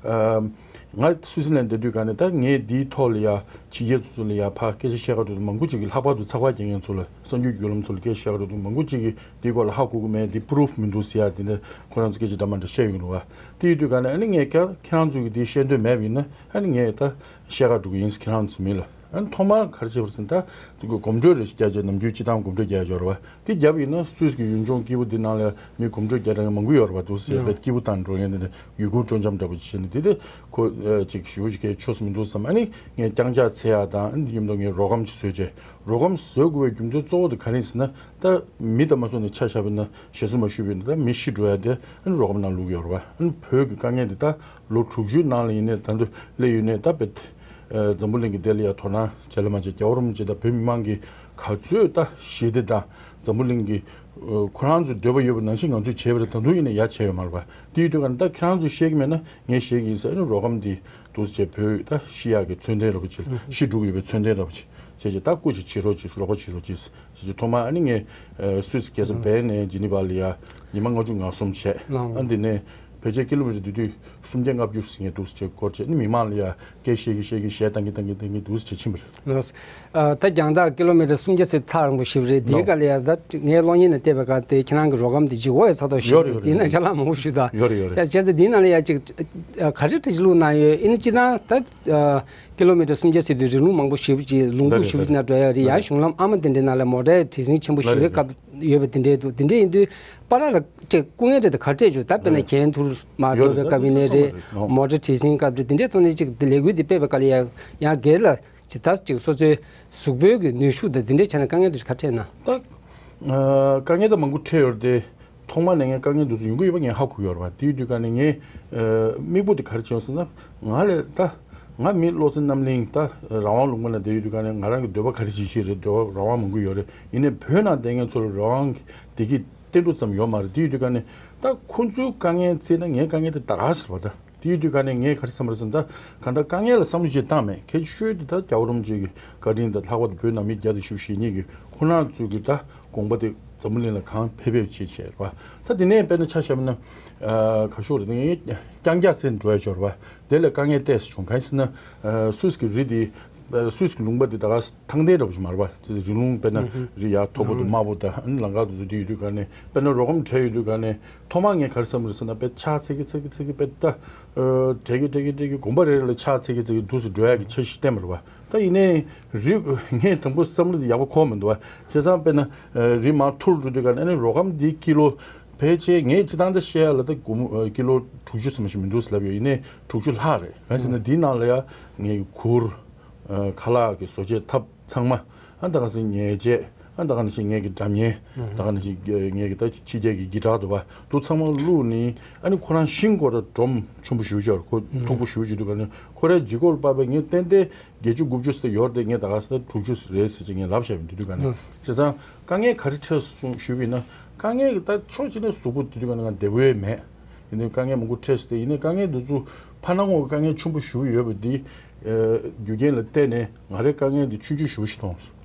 ཨ་ང་སུད་སི་ལན་བསྡད་དུས་ག་ནས་ད་ངས་འདིའི་ཐོག་ལ་ཡ་ཕྱི་རྒྱལ་ཚོ་ལ་ཡ་ཕར་སྐད་ཆ་བཤད་ག་འགྲོ་དུས་མང་པོ་ཅིག་གིས། ལྷག་པར་དུ་ཚགས་པར་རྒྱག་མཁན་ཚོ་ལ། གསར་འགྱུར་བརྒྱུད་ལམ་ཚོ་ལ་སྐད་ཆ་བཤད་ག་འགྲོ་དུས་མང་པོ་ཅིག་གིས་འདིའི་སྐོར་ལ་ཧ་གོ་གི་མེད། འདི་པུ་རུབ་མི་འདུག་ཟེར་ཡ་དེ་འདྲ་ཁོ་རང་ཚོ་སྐད་ཆ་འདྲ་མི་འདྲ་བཤད་ཡོང་གི་འདུག་པ། དེ་ཡིན་དུས་ག་ནས་ཨ་ནི་ངས་ཀྱང་ཁྱེད་རང་ཚོ་གིས་འདི་བཤད་འདོད་མེད་པ་ཡིན་ན། ཨ་ནི་ངས་ད་བཤད་ག་འགྲོ་གི་ཡིན་ཟེར། ཁྱེད་རང་ཚོ་མི་ལ། ཨ་ནི་ཐོག་མར་ག་རེ་བྱས་པ་རེད་ཟེར་ན། ད་དེ་གོ་གོམ་བགྲོད་རེ་ཞིག་རྒྱག་བྱས། ནམ་རྒྱུན་སྤྱིར་བཏང་གོམ་བགྲོད་རྒྱག་ཡ་ཡོད་རེད་པ། དེ་བརྒྱབ་ཡིན་ན་སུད་སི་གི་ཡུལ་ལྗོངས་སྐྱིད་པོ་འདི་ནང་ལ་མི་གོམ་བགྲོད་རྒྱག་གྲབས་མཁན་མང་པོ་ཡོད་རེད་པ། འདུག་ཟེར་ཡ་དཔེ་སྐྱིད་པོ་བཏང་འགྲོ་མཁན་དེ་འདྲ། ཡུལ་སྐོར་སྤྲོ་འཆམ་འདྲ་པོ་བྱས་ནས། དེ་དེ་ཁོ་ཨ་ཅིག་ཞེ་པོ་ཅིག་གལ་ཆེ་ས་མི་འདུག་བསམ། ཨ་ནི་ངས་རྐྱང་ཕྱག་འཚལ་ཡ་དང་། ཨ་ནི་དེ་མཉམ་དུ་ངས་རོ་སྒམ་ཅིག་བཟོས་བྱས། རོ་སྒམ་བཟོ་དགོས་པའི་རྒྱུ་མཚན་གཙོ་བོ་དེ་ག་རེ་ཡིན་ཟེར་ན། ད་མི་དང་མ་སོང་ནས་ཆ་བཞག་པ་ཡིན་ན། ཞེ་སུ་མ་ཞུས་པ་ཡིན་ན་ད་མི་ཤི་འགྲོ་ཡ་དེ་ཨ་ནི་རོ་སྒམ་ནང་བླུགས་ཡོད་རེད་པ། ཨ་ནི་བོད་ཀྱི་དཀའ་ངལ་འདི་ད་ལོ་དྲུག་ཅུའི་ནང་ལ་ཡིན་ནའི་ད་དུང་སླེབས་ཡོད་ནའི། ད་དཔེ་ཨ་འཛམ་བུ་གླིང་གི་དེ་ལ་ཡ་དོ་སྣང་བྱས་ལ་མ་བྱས། རྒྱལ་བ་རིན་པོ་ཆེ་དང་བོད་མི་མང་གིས་ག་ཚོད་ད་ཞི་བདེ་དང་འཛམ་བུ་གླིང་གི་ཨ་ཁོ་རང་ཚོའི་འདོད་པ་ཡོད་པ་ནང་བཞིན་ང་ཚོས་བྱས་པ་རེད། ད་དུང་ཡིན་ནའི་ཡ་བྱས་ཡོད་མ་རེད་པ། དེ་ཡིན་དུས་ག་ནས་ད་ཁྱེད་རང་ཚོས་ཤེས་ཀྱི་མེད་ན་ངས་ཤེས་ཀྱི་ཡིན་ཟེར། ཨ་ནི་རོ་སྒམ་འདི་འདུག་སེ་བྱས། བོད་ད་ཤི་ཡག་གི་མཚོན་རྟེན་འདྲ་པོ་ཅིག་ལ། ཤི་འགྲོ་གི་ཡོད་པའི་མཚོན་རྟེན་འདྲ་པོ་ཅིག་བྱས་བྱས། ད་སྐུ་ཞིག་བྱེད་རོགས་གྱིས། རོགས་པ་བྱེད་རོགས་གྱིས་ཟེར་བྱས། ཐོག་མར་ཨ་ནི་ངས་ཨ་སུད་སི་རྒྱལ་ས་བྷེར་ནས་ཇི་ནི་ཝ་ལ་ཡ་ཉི་མ་ལྔ་བཅུ་ང་གསུམ་བྱས། ཨ་འདི་ནས་ཕལ་ཆེར་ཀི་ལོ་མི་ཊར་དེ་དུས་སུམ་བརྒྱ་ལྔ་བཅུ་ཟིན་ངེས་འདུག་ཟེར་བྱས་སྐོར་བྱས། ཨ་ནི་མི་མང་ལ་ཡ་སྐད་བཤད་ཀྱིན་བཤད་ཀྱིན་གཞས་བཏང་གིན་བཏང་གིན་བཏང་གིན་འདུག་ཟེར་བྱས་ཕྱིན་པ་རེད། ལགས། ཨ་ད་རྒྱང་ཐག་ཀི་ལོ་མི་ཊར་སུམ་བརྒྱ་ཟེར་ཐག་རིང་པོ་ཞེ་པོ་རེད། དེའི་ནོ། སྐབས་ལ་ཡ་ད་ངའི་གློག་བརྙན་ནང་བལྟས་པའི་སྐབས་དེ་ཁྱེད་རང་གི་རོ་སྒམ་དེ་ལྗིད་ཁོག་ཡོད་ས་ཐོག་ཞེ་པོ་འདུག་ཡོད་རེད། དེའི་ནང་ཅ་ལག་མང་པོ་ཞིག་འདུག་ཡོད་རེད། ཡོད་རེད། བྱས་ཙང་དེའི་ནང་ལ་ཡ་ཅིག་ཨ་ག་རེ་བྲིས་བླུགས་གནང་ཡོད། ཨ་ནི་སྤྱིར་བཏང་ད་ཨ་ཀི་ལོ་མི་ཊར་སུམ་བརྒྱ་ཟེར་དུས་རིང་ལུགས་མང་པོ་ཞེ་པོ་ཅིག་ལུང་ཁུག་ཞེ་པོ་ཅིག་ནང་འགྲོ་ཡ་རེད། ཡ་གཞུང་ལམ་ཨ་མ་དེ་འདྲའི་ནང་ལ་མོ་ཊའི་བྲེལ་ཟིང་ཆེན་པོ་ཞེ་པོའི་སྐབས་ཡོད་པ་དེ་འདྲའི་འདུག་དེ་འདྲ་ཡིན་དུས་པཱ་ལགས་ལ་ཅིག་སྐུ་ངལ་འདྲ་དེ་ག་རེ་འཕྲད་བྱུང་། ད་དཔེར་ན་གྱེན་ཐུར་མར་འགྲོ་བའི་སྐབས་ཡིན་ནའི་རེད། མོ་ཊའི་བྲེལ་ཟིང་སྐབས་རེད། དེ་འདྲའི་ཐོག་ནས་ཅིག་དེ་ལས་འགུལ་འདི་སྤེལ་བའི་སྐབས་ལ་ཡ་ཡང་སྒེར་ལ་ཅིག་ད་ཅིག་སོ་སོའི་གཟུགས་པོའི་གི་ནུས་ཤུགས་དང་དེ་འདྲའི་ཆ་ནས་དཀའ་ངལ་འདྲ་ཞིག་ག་འཕྲད་ན། ད་ཨ་དཀའ་ངལ་ད་མང་པོ་འཕྲད་ཡོད་རེད་དེ། ཐོག་མ་ནས་ངས་དཀའ་ངལ་འདི་ཚོ་ཡོང་གི་ཡོད་པ་ངས་ཧ་གོ་གི་ཡོད་རེད་པ། དེ་ཡོད་དུས་ག་ནས་ངས་ཨ་དམིགས་པོ་དེ་ག་རེ་བྱས་ཡོང་ཟེར་ན། ང་ལས་ད་ང་མི་བློ་སེམས་རྣམ་གླིང་ད་རང་དབང་ལུང་པ་ན་བསྡད་ཡོད་དུས་ག་ནས་ང་རང་གི་འདོད་པ་ག་རེ་བྱེད་ཤེས་རེད། འདོད་པ་རང་དབང་མང་པོ་ཡོད་རེད། ཡིན་ནའི་བོད་ནང་བསྡད་མཁན་ཚོ་ལ་རང་དབང་གི་བདེ་སྐྱིད་ཏན་ཏན་ཙམ་ཡོད་མ་རེད། དེ་ཡོད་དུས་ག་ནས་ད་ཁོ་ཚོའི་དཀའ་ངལ་བརྩིས་ན་ངའི་དཀའ་ངལ་དེ་ད་ག་ཟེར་བ་ད། དེ་ཡོད་དུས་ག་ནས་ངས་ག་རེ་བསམ་པ་རེད་ཟེར་ན། ད་གང་ལྟར་དཀའ་ངལ་ལ་བསམ་བློ་ཅིག་བཏང་མེད། གལ་ཆེ་ཤོས་དེ་ད་རྒྱལ་བ་རིན་པོ་ཆེ་གི་བཀའ་དྲིན་དང་། ལྷག་པར་དུ་བོད་ནང་མི་བརྒྱ་དང་བཞི་བཅུ་ཞེ་གཉིས་ཀྱི་ཁོང་རྣམ་ཚོའི་གི་ད་དགོངས་པ་དེ་འཛམ་བུ་གླིང་ལ་གང་ཕེབས་ཕེབས་བྱེད་བྱས་རེད་པ། ད་དེ་ནས་དཔེར་ན་ཆ་བཞག་ན། ཨ་ག་ཞུ་རེད། ངས་རྐྱང་རྐྱང་བྱས་འགྲོ་ཡ་ཅིག་ཡོད་རེད་པ། དེ་ལ་དཀའ་ངལ་ཏོག་ཙམ་བྱུང་། གང་ཡིན་ཟེར་ན། ཨ་སུད་སི་གི་རི་དེ་ཨ་སུད་སི་གི་ལུང་པ་དེ་ད་ག་ཐང་ལྡན་འདྲ་པོ་ཞིག་མ་རེད་པ། རི་ལུང་དཔེར་ན་རི་ཡར་མཐོ་པོ་དང་དམའ་པོ་དང་། ཨ་ནི་ལམ་ཁ་དེ་ཚོ་དེ་ཡོད་དུས་ག་ནས་དཔེར་ན་རོ་སྒམ་བྲིས་ཡོད་དུས་ག་ནས་ཐོག་མར་ངས་ག་རེ་བསམ་རེད་ཟེར་ན། དཔེ་ཕྱག་འཚལ་གི་འཚལ་གི་འཚལ་གི་དཔེ་ད་ཨ་བྲེལ་གི་བྲེལ་གི་བྲེལ་གི་དགོན་པ་རེ་རེ་ལ་ཕྱག་འཚལ་གི་འཚལ་གི་འདུག་སེ་འགྲོ་ཡག་གི་འཆར་གཞི་བསྟན་པ་རེད་པ། ད་ཡིན་ནའི་རི་ངས་དང་པོ་བསམ་བློ་དེ་ཡག་པོ་འཁོར་མི་འདུག་པ། བྱས་ཙང་དཔེར་ན་ཨ་རི་མར་ཐུར་འགྲོ་དུས་ག་ནས་ཨ་ནི་རོ་སྒམ་འདི་ཀི་ལོ་ཕལ་ཆེར་ངས་སྤྱིར་བཏང་ད་བཤད་ཡ་ལ་ད་སྒོར་མོ་ཨ་ཀི་ལོ་དྲུག་ཅུ་ཙམ་ཞིག་མི་འདུག་ཟེར་ལབ་ཡོད། ཡིན་ནའི་དྲུག་ཅུ་ལྷག་རེད། གང་ཡིན་ཟེར་ན་འདིའི་ནང་ལ་ཡ་ངས་གུར་ ཨ་ཁ་ལག་གི་བཟོ་བྱེད་ཐབས་ཚང་མ། ཨ་ད་ག་ནང་བཞིན་ཉལ་ཆས། ཨ་ད་ག་ནང་བཞིན་ངེད་ཀྱི་སྒྲ་སྙན། ད་ག་ནང་བཞིན་ངེད་ཀྱི་ད་ཕྱི་རྒྱལ་གྱི་གི་ཊར་འདུག་པ། འདུག་ཚང་མ་བླུགས་ནི། ཨ་ནི་ཁོ་རང་ཤིང་སྐོར་ར་སྒྲོམ་ཆེན་པོ་ཞེ་པོ་ཅིག་ཡོད་རེད། ཁོ་མཐུག་པོ་ཞེ་པོ་ཅིག་འདུག་ག་ནི་ཁོ་རའི་ལྗིད་ཁོག་ལ་དཔག་པའི་ངས་ཏན་ཏན་བརྒྱད་ཅུ་དགུ་བཅུ་ཟེར་ཡོད་རེད་དེ། ངས་ད་ག་ཟེར་དྲུག་ཅུ་རེད་ཟེར་ཅིག་ངས་ལབ་བཞག་པ་འདུག་ག་ནི། བྱས་ཙང་དཀའ་ངལ་ག་རེ་འཕྲད་སོང་ཞུས་པ་ཡིན་ན། དཀའ་ངལ་གྱི་ད་ཕྱོགས་གཅིག་ནས་གཟུགས་པོ་དེ་དུས་ག་ནི་ང་བདེ་པོ་ཡོད་མེད། ཡིན་ནའི་དཀའ་ངལ་མང་པོ་འཕྲད་སོང་སྟེ། ཡིན་ནའི་དཀའ་ངལ་འདི་ཚོ་ཕར་ནང་ངོས་ཀྱི་དཀའ་ངལ་ཆེན་པོ་ཞེ་པོ་ཡོད་པ་འདི། ཨ་རྒྱུ་རྐྱེན་ལ་བརྟེན་ནས་ང་རའི་དཀའ་ངལ་འདི་ཆུང་ཆུང་ཞེ་པོ་ཞིག་མཐོང་སོང་།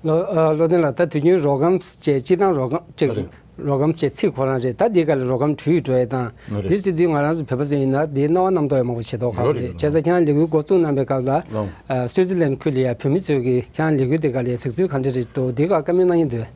ལོ་ཨ་བློ་ལྡན་ལགས། ད་དུས་རྒྱུན་རོགས་རམ་བྱས། སྤྱིར་བཏང་རོགས་རམ་ཅིག་ཨ་རེད། རོགས་རམ་བྱས་ཚིག་ཁོ་རང་རེད། ད་འདི་ག་ལ་རོགས་རམ་བྲོས་འགྲོ་ཡས་དང་། ཨ་རེད། འདི་ཟེར་དུས་ང་རང་ཚོ་བོད་པ་ཚོ་ཡིན་ན་འདི་སྣང་བ་རྣམ་རྟོག་ཡང་མང་པོ་བྱེད་མདོག་ཁ་པོ་ཡོད་རེད། རེད། བྱས་ཙང་ཁྱེད་རང་ལས་འགུལ་འགོ་བཙུགས་གནང་པའི་སྐབས་ལ། ལགས། ཨ་སུའི་ཙི་ལན་ཁུལ་ལ་ཡ་བོད་མི་ཚོས་ཀྱི་ཁྱེད་རང་ལས་འགུལ་འདི་ག་ལ་གཟིགས་ཚུལ་ག་འདྲ་རེད་འདུག་འདི་ག་བཀའ་མོལ་གནང་གི་འདུག་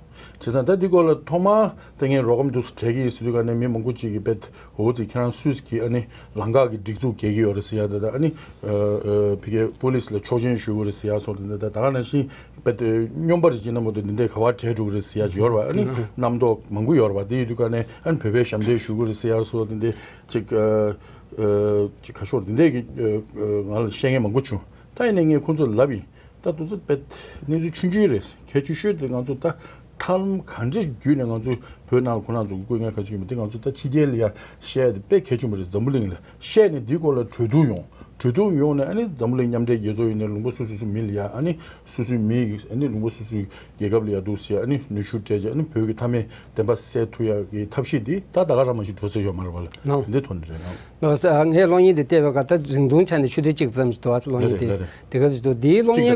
བྱས་ཙང་ད་འདི་སྐོར་ལ་ཐོག་མར་ད་ངས་རོགས་རམ་འདུག་སེ་སྤྲད་ཀྱི་ཡིན་ཟེར་དུས་ག་ནས་མི་མང་པོ་ཅིག་གིས་དཔེ་འོ་ཙི་ཁྱེད་རང་སུད་སི་གི་ཨ་ནི་ལམ་ཁ་གི་སྒྲིག་འཛུགས་འགེལ་གྱི་ཡོད་རེད་ཟེར་ཡ། ད་ད་ཨ་ནི་ཨ་ཨ་ཕ་གིའི་པོ་ལིས་ལ་ཆོག་མཆན་ཞུ་དགོས་རེད་ཟེར་ཡ་སོགས། ད་ད་ད་ག་ནང་བཞིན་དཔེ་སྨྱོན་པ་རེད། ཅིག་ན་མོ་དེ་འདི་འདྲའི་ག་བ་བྲལ་འགྲོ་གི་རེད་ཟེར་ཡ་ཅིག་ཡོད་རེད་པ། ཨ་ནི་རྣམ་རྟོག་མང་པོ་ཡོད་རེད་པ། དེ་ཡོད་དུས་ག་ནས་ཨ་ནི་བོད་པའི་ཞབས་འདེགས་ཞུ་དགོས་རེད་ཟེར་ཡ་སོགས། དེ་འདྲའི་ཅིག་ཨ་ཨ་ཅིག་ཁ་ཤོར་འདི་འདྲའི་གི་ཨ་ཨ་ང་ལ་བཤད་མཁན་མང་པོ་བྱུང་། ད་ཡིན་ནའི་ངས་ཁོང་ཚོར་ལབ་ཡིན། ད་དུང་ཚོ་དཔེ་གནས་ཚུལ་ཆུང་ཆུང་རེད། གལ་ཆེ་ཤོས་དེ་ང་ཚོ་ད་ཐབས་ལམ་ག་འདྲའི་བརྒྱུད་ནས་ང་ཚོ་བོད་ནང་ལ་ཁོ་རང་ཚོ་དཀའ་ངལ་ག་ཚོད་ཡོད་མེད་དེ་ང་ཚོ་ད་ཕྱི་རྒྱལ་ལ་ཡ་བཤད་ཡ་དེ་དཔེ་གལ་ཆེན་པོ་རེད། འཛམ་བུ་གླིང་ལ་བཤད་ནས་འདིའི་སྐོར་ལ་གྲོས་བསྡུར་ཡོང་། གྲོས་བསྡུར་ཡོང་ནས་ཨ་ནི་འཛམ་བུ་གླིང་མཉམ་འབྲེལ་རྒྱལ་ཚོགས་ཡིན་ནའི་ལུང་པ་སོ་སོ་སོ་མི་ལ་ཡ། ཨ་ནི་སོ་སོའི་མི་ཨ་ནི་ལུང་པ་སོ་སོའི་རྒྱལ་ཁབ་ལ་ཡ་འདུག་སེ་ཨ་ནི་གནོན་ཤུགས་སྤྲད་བྱས། ཨ་ནི་བོད་ཀྱི་མཐའ་མའི་བདེན་པ་གསལ་ཐུབ་ཡ་གི་ཐབས་ཤེས་འདི་ད་ད་ག་རང་མ་ཞིག་འགྲོ་ས་ཡོད་མ་རེད་པ་ལ། ནོ། འདི་ཐོག་ནས་རེད། ནོ། ལགས་སོ། ངས་གློག་བརྙན་འདི་བལྟས་པའི་སྐབས་ད་རིང་ཐུང་ཆ་ནས་ཆུ་ཚོད་གཅིག་ཙམ་ཞིག་འདུག་བ། གློག་བརྙན་འདི་ལགས་རེད། དེ་ག་ཞིག་འདུག་འདིའི་གློག་བརྙན་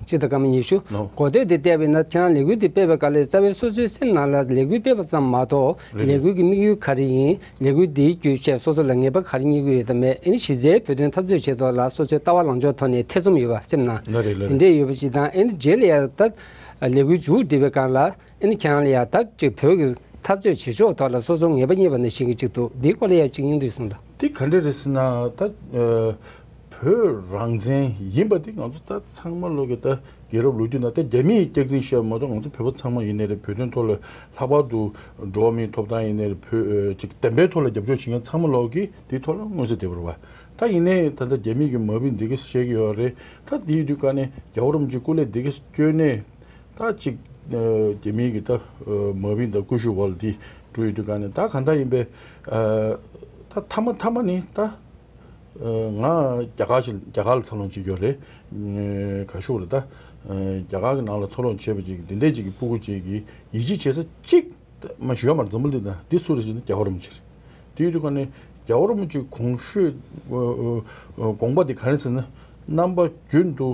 གཅིག་དང་སྐར་མ་ཉི་ཤུ། ལགས། གཅིག་དང་སྐར་མ་ཉི་ཤུ། ལགས། འགོ་སྟོད་འདི་བལྟས་པ་ཡིན་ན་ཁྱེད་རང་ལས་འགུལ་འདི་སྤེལ་བའི་སྐབས་ལ་རྩ་བའི་སོ་སོའི་སེམས་ནང་ལ་ལས་འགུལ་སྤེལ་བ་ཙམ་མ་གཏོགས། རེད། ལས་འགུལ་གྱི་དམིགས་ཡུལ་ག་རེ་ཡིན། ལས་འགུལ་འདིའི་བརྒྱུད་བྱས་སོ་སོ་ལ་ངེས་པ་ག་རེ་རྙེད་ཀྱི་ཡོད་དམ་མེད། ཨ་ནི་གཞི་རྩའི་བོད་དོན་འཐབ་རྩོད་བྱེད་ཐོག་ལ་སོ་སོའི་ལྟ་བ་ལངས་ཕྱོགས་ཐོག་ནས་ཐེ་ཚོམ་ཡོད་པ་སེམས་ནང་། ལགས་རེད། ལགས་རེད། དེ་འདྲས་ཡོད་པ་ཞིག་དང་། ཨ་ནི་རྗེས་ལ་ཡང་ད་ལས་འགུལ་མཇུག་སྒྲིལ་བའི་སྐབས་ལ། ཨ་ནི་ཁྱེད་རང་ལ་ཡ་ད་ཅིག་བོད་ཀྱི་འཐབ་རྩོད་བྱེད་ཕྱོགས་ཐོག་ལ་སོ་སོ་ངེས་པ་རྙེད་པ་ནང་བཞིན་གྱི་ཅིག་འདུག་འདིའི་སྐོར་ལ་ཡ་ཅིག་སྙིང་བསྡུས་གསུངས་དང་། འདི་ག་འདྲ་རེད་ཟེར་ན། ད་ཨ་བོད་རང་བཙན་ཡིན་པ་འདི་ང་ཚོ་ད་ཚང་མ་ལོག་གི་ད་རྒྱལ་རབས་ལོ་རྒྱུས་ནང་ད་རྒྱ་མིས་སྐྱག་རྫུན་བཤད་པ་མ་གཏོགས། ང་ཚོ་བོད་པ་ཚང་མ་ཡིན་ནའི་རེད། བོད་དོན་ཐོག་ལ་ལྷག་པར་དུ་འགྲོ་བ་མིའི་ཐོབ་ཐང་ཡིན་ནའི་རེད། བོད་ཨ་ཅིག་བདེན་པའི་ཐོག་ལ་རྒྱབ་སྐྱོར་བྱེད་མཁན་ཚང་མ་ལོག་གིས་འདིའི་ཐོག་ལ་མངོན་གསལ་དོད་པོ་རེད་པ། ད་ཡིན་ནའི་ད་ལྟ་རྒྱ་མི་གི་མ་བུ་འདི་གས་བཤད་ཀྱི་ཡོད་རེད། ད་དེའི་དུས་ག་ནས་རྒྱལ་བ་རིན་པོ་ཆེ་སྐུ་ལས་འདི་གས་བསྐྱོན་ནས། ད་ཅིག་ཨ་རྒྱ་མིའི་གི་ད་ཨ་མ་བུའི་ད་སྐུ་ཞབས་འོག་ལ་དེ་འགྲོ་ཡོད་དུས་ག་ནས། ད་གང་ལྟར་ཡིན་པས། ཨ་ད་མཐའ་མ་མཐའ་མ་ནི་ད་ཨ་ང་རྒྱ་གར་ཞིག་རྒྱ་གར་ལ་འཚར་ལོངས་བྱེད་ཀྱི་ཡོད་རེད། ཨ་ག་ཞུ་རེད། ད་ཨ་རྒྱ་གར་གི་ནང་ལ་འཚར་ལོངས་བྱས་པ་ཅིག་འདི་འདྲས་ཅིག་གི་སྤུ་གུ་ཅིག་གིས་ཡིད་ཆེས་བྱེད་ས་གཅིག་མ་ཞུ་ཡ་མར་འཛམ་བུ་གླིང་ད་འདི་སུ་རེད་ཟེར་ན་རྒྱལ་བ་རིན་པོ་ཆེ་རེད། དེ་ཡོད་དུས་ག་ནས་རྒྱལ་བ་རིན་པོ་ཆེ་གོང་ཞུས་ཨ་ཨ་དགོངས་པ་དེ་ག་རེ་ཟེར་ན། རྣམ་པ་རྒྱུན་དུ་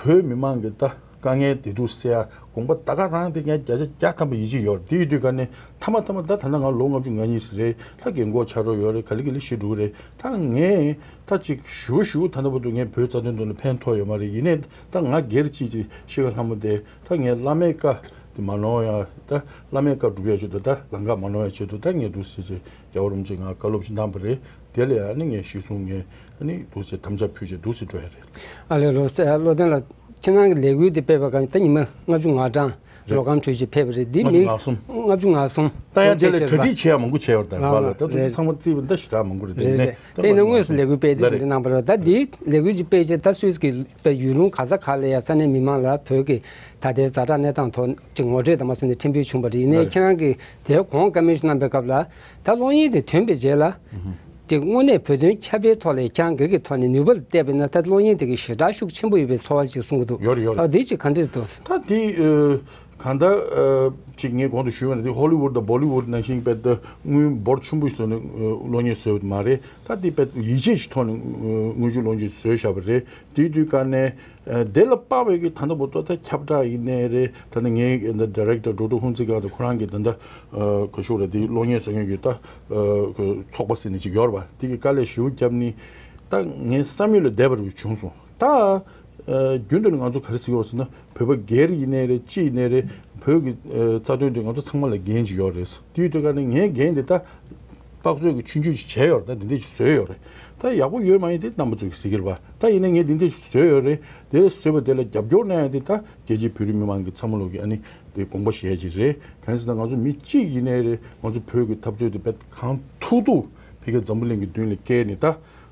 བོད་མི་མང་གི་ད་དཀའ་ངལ་བདེ་སྡུག་སེལ་ཡ་དགོངས་པ་ད་ག་རང་དེ་ངས་བརྒྱ་ཆ་བརྒྱ་ཐམ་པ་ཡིད་ཆེས་ཡོད་རེད། དེ་ཡོད་དུས་ག་ནས་མཐའ་མ་མཐའ་མ་ད་ད་ལྟ་ང་ལོ་ལྔ་བཅུ་ང་གཉིས་ཟིན་རེད། ད་རྒན་གོག་ཆགས་འགྲོ་ཡོད་རེད། ག་ལེ་ག་ལེ་ཤི་འགྲོ་གི་རེད། ད་ངས་ད་ཅིག་ཞུ་ཞུ་ད་ལྟ་བར་དུ་ངས་བོད་རྩ་དོན་དོན་ལ་ཕན་ཐོགས་ཡོད་མ་རེད། ཡིན་ནའི་ད་ང་སྒེར་གཅིག་ཅིག་ཤི་ཁ་ལྷ་མོ་དེ། ད་ངས་བླ་མའི་བཀའ་དེ་མ་ནོར་ཡ། ད་བླ་མའི་བཀའ་སྒྲུབ་ཡ་ཆེད་དུ། ད་ལམ་ཁ་མ་ནོར་ཡ་ཆེད་དུ། ད་ངས་འདུག་སེ་བྱས་རྒྱལ་བ་རིན་པོ་ཆེ་ང་བཀའ་སློབ་ཅིག་གནང་བ་རེད། དེ་ལ་ཨ་ནི་ངས་གཞི་བཟུང་། ངས་ཨ་ནི་འདུག་སེ་དམ་བཅའ་ཕུལ་བྱས་འདུག་སེ་འགྲོ་ཡ་རེད། ཨ་ལས། ལོ་སེ་བློ་ལྡན་ལགས། ཁྱེད་རང་གི་ལས་འགུལ་འདི་སྤེལ་བའི་སྐབས་ད་ཉི་མ་ལྔ་བཅུ་ང་གྲངས་རེད། རོགས་རམ་ཞུ་ཆེད་ཕེབས་པ་རེད། འདི་ལྔ་བཅུ་མི་ང་གསུམ། ལྔ་བཅུ་ང་གསུམ། ད་ཡང་དེ་ལས་གྲ་སྒྲིག་བྱེད་ཡ་མང་པོ་བྱས་ཡོད་རེད། ད་ལགས་ལ་ལགས། ད་དུང་རེད། ཚང་མ་རྩིས་པ་འདི་ཞེ་དྲག་མང་པོ་རེད། རེད་རེད། དེ་ནས་དངོས་སུ་ལས་འགུལ་སྤེལ་དེ་ལགས་རེད། འདི་གནང་བ་རེད། ད་འདི་ལས་འགུལ་ཅིག་སྤེལ་ཆེད་ད་སུད་སི་གི་ད་ཡུལ་ལུང་ག་ས་ག་ལ་ཡ་ས་གནས་མི་མང་ལ་བོད་ཀྱི་ད་ལྟའི་ཛ་དྲག་གནས་སྟངས་ཐོག་ཅིག་ངོ་སྤྲོད་དང་མ་ཟིན་ནས་ཁྲིམས་གཅོད་བྱུང་བ་རེད། ཡིན་ནའི་ལགས་རེད། ཁྱེད་རང་གིས་དེའི་གོང་བཀའ་མོལ་ཞིག་གནང་པའི་སྐབས་ལ། ད་གློག་བརྙན་དེ་ཐོན་པའི་རྗེས་ལ། དེ་དངོས་གནས་བོད་དོན་ཁྱབ་སྤེལ་ཐོག་ལ་ཁྱེད་རང་སྒེར་གྱི་ཐོག་ནས་ནུས་པ་ལ་བལྟས་པས་ན། ད་གློག་བརྙན་དེ་གི་ཞེ་དྲག་ཤུགས་ཆེན་པོ་ཡོད་པའི་ཚོར་བ་ཅིག་གསུང་གི་འདུག་ཡོད་རེད། ཡོད་རེད། ཨ་དེ་ཅིག་ག་འདྲས་འདུག་ད་དེ་ཨ་གང་ལྟར་ཨ་ཅིག་ངས་གོང་དུ་ཞུས་པ་ནང་བཞིན་ཧོ་ལི་ཝུད་དང་བོ་ལི་ཝུད་ནང་བཞིན་དཔེ་ད་དངུལ་འབོར་ཆེན་པོ་བཟོས་ནས་ཨ་གློག་བརྙན་བཟོས་པ་མ་རེད། ད་དེ་དཔེ་ཡིད་ཆེས་ཀྱི་ཐོག་ནས་ཨ་དངུལ་ཆུ་གློག་བརྙན་བཟོས་བཞག་པ་རེད། དེའི་དུས་ག་ནས། ཨ་དེ་ལ་དཔག་པའི་གི་ད་ལྟ་བར་དུ་ད་ཁྱབ་བསྒྲགས་ཡིན་ནའི་རེད། ད་ནི་ངའི་ཌའི་རེག་ཊར་ཌོག་ཊར་ཧུན་ཙི་ཀང་དང་ཁོ་རང་གི་ད་ལྟ་ཨ་ག་ཞུ་རེད། དེ་གློག་བརྙན་བཟོ་མཁན་གྱི་ད་ཨ་ཚོགས་པ་ཟེར་ནས་ཅིག་ཡོད་རེད་པ། དེ་གི་དཀའ་ལས་ཞེ་པོ་བརྒྱབ་ནི། ད་ངའི་བསམ་ཡུལ་ལས་འདས་པ་རུ་བྱུང་སོང་། ད་ཨ་རྒྱུན་དུ་ནི་ང་ཚོ་ག་རེ་ཟེར་གྱི་ཡོད་ཟེར་ན། བོད་པ་སྒེར་ཡིན་ནའི་རེད། སྤྱི་ཡིན་ནའི་རེད། བོད་ཀྱི་ཨ་རྩ་དོན་དེ་ང་ཚོ་ཚང་མ་ལ་འགན་ཅིག་ཡོད་རེད། དེའི་དུས་ག་ནས་ངའི་འགན་དེ་ད་དཔག་ཚོད་ཀྱི་ཆུང་ཆུང་ཞིག་བྱས་ཡོད་རེད། ད་འདི་འདྲ་ཞིག་བཟོས་ཡོད་རེད། ད་ཡག་པོ་ཡོད་མ་ཡིན་དེ་རྣམ་པ་ཚོ་གིས་གཟིགས་ཀྱི་རེད་པ། ད་ཡིན་ནའི་ངས་འདི་འདྲ་ཞིག་བཟོས་ཡོད་རེད། དེ་བཟོས་པ་དེ་ལ་རྒྱབ་སྐྱོར་གནང་ཡ་དེ་ད་རྒྱལ་སྤྱིའི་བོད་རིགས་མི་མང་གི་ཚང་མ་ལོག་གི་ཨ་ནི་དེ་དགོངས་པ་བཞེས་ཡ་ཅིག་རེད། གང་ཡིན་ཟེར་ན་ང་ཚོ་མི་གཅིག་ཡིན་ནའི་རེད། ང་ཚོ་བོད་ཀྱི་འཐབ་རྩོད་དེ་དཔེ་གང་ཐུབ་ཐུབ་ཕ་གིའི་འཛམ་བུ་གླིང་གི་མདུན་ལ་བསྐྱལ་ནས། ད་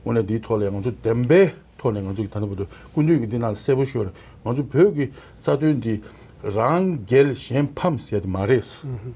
དངོས་གནས་འདིའི་ཐོག་ལ་ཡང་ང་ཚོ་བདེན་པའི་ ཐོག་ནས་ང་ཚོ་གི་ད་ལྟ་བར་དུ་སྐུ་མདུན་གྱི་འདི་ནང་གསལ་པོ་ཞུ་བ་རེད། ང་ཚོ་བོད་ཀྱི་རྩ་དོན་འདི་རང་རྒྱལ་གཞན་ཕམ་ཟེར་ཡ་དེ་མ་རེད།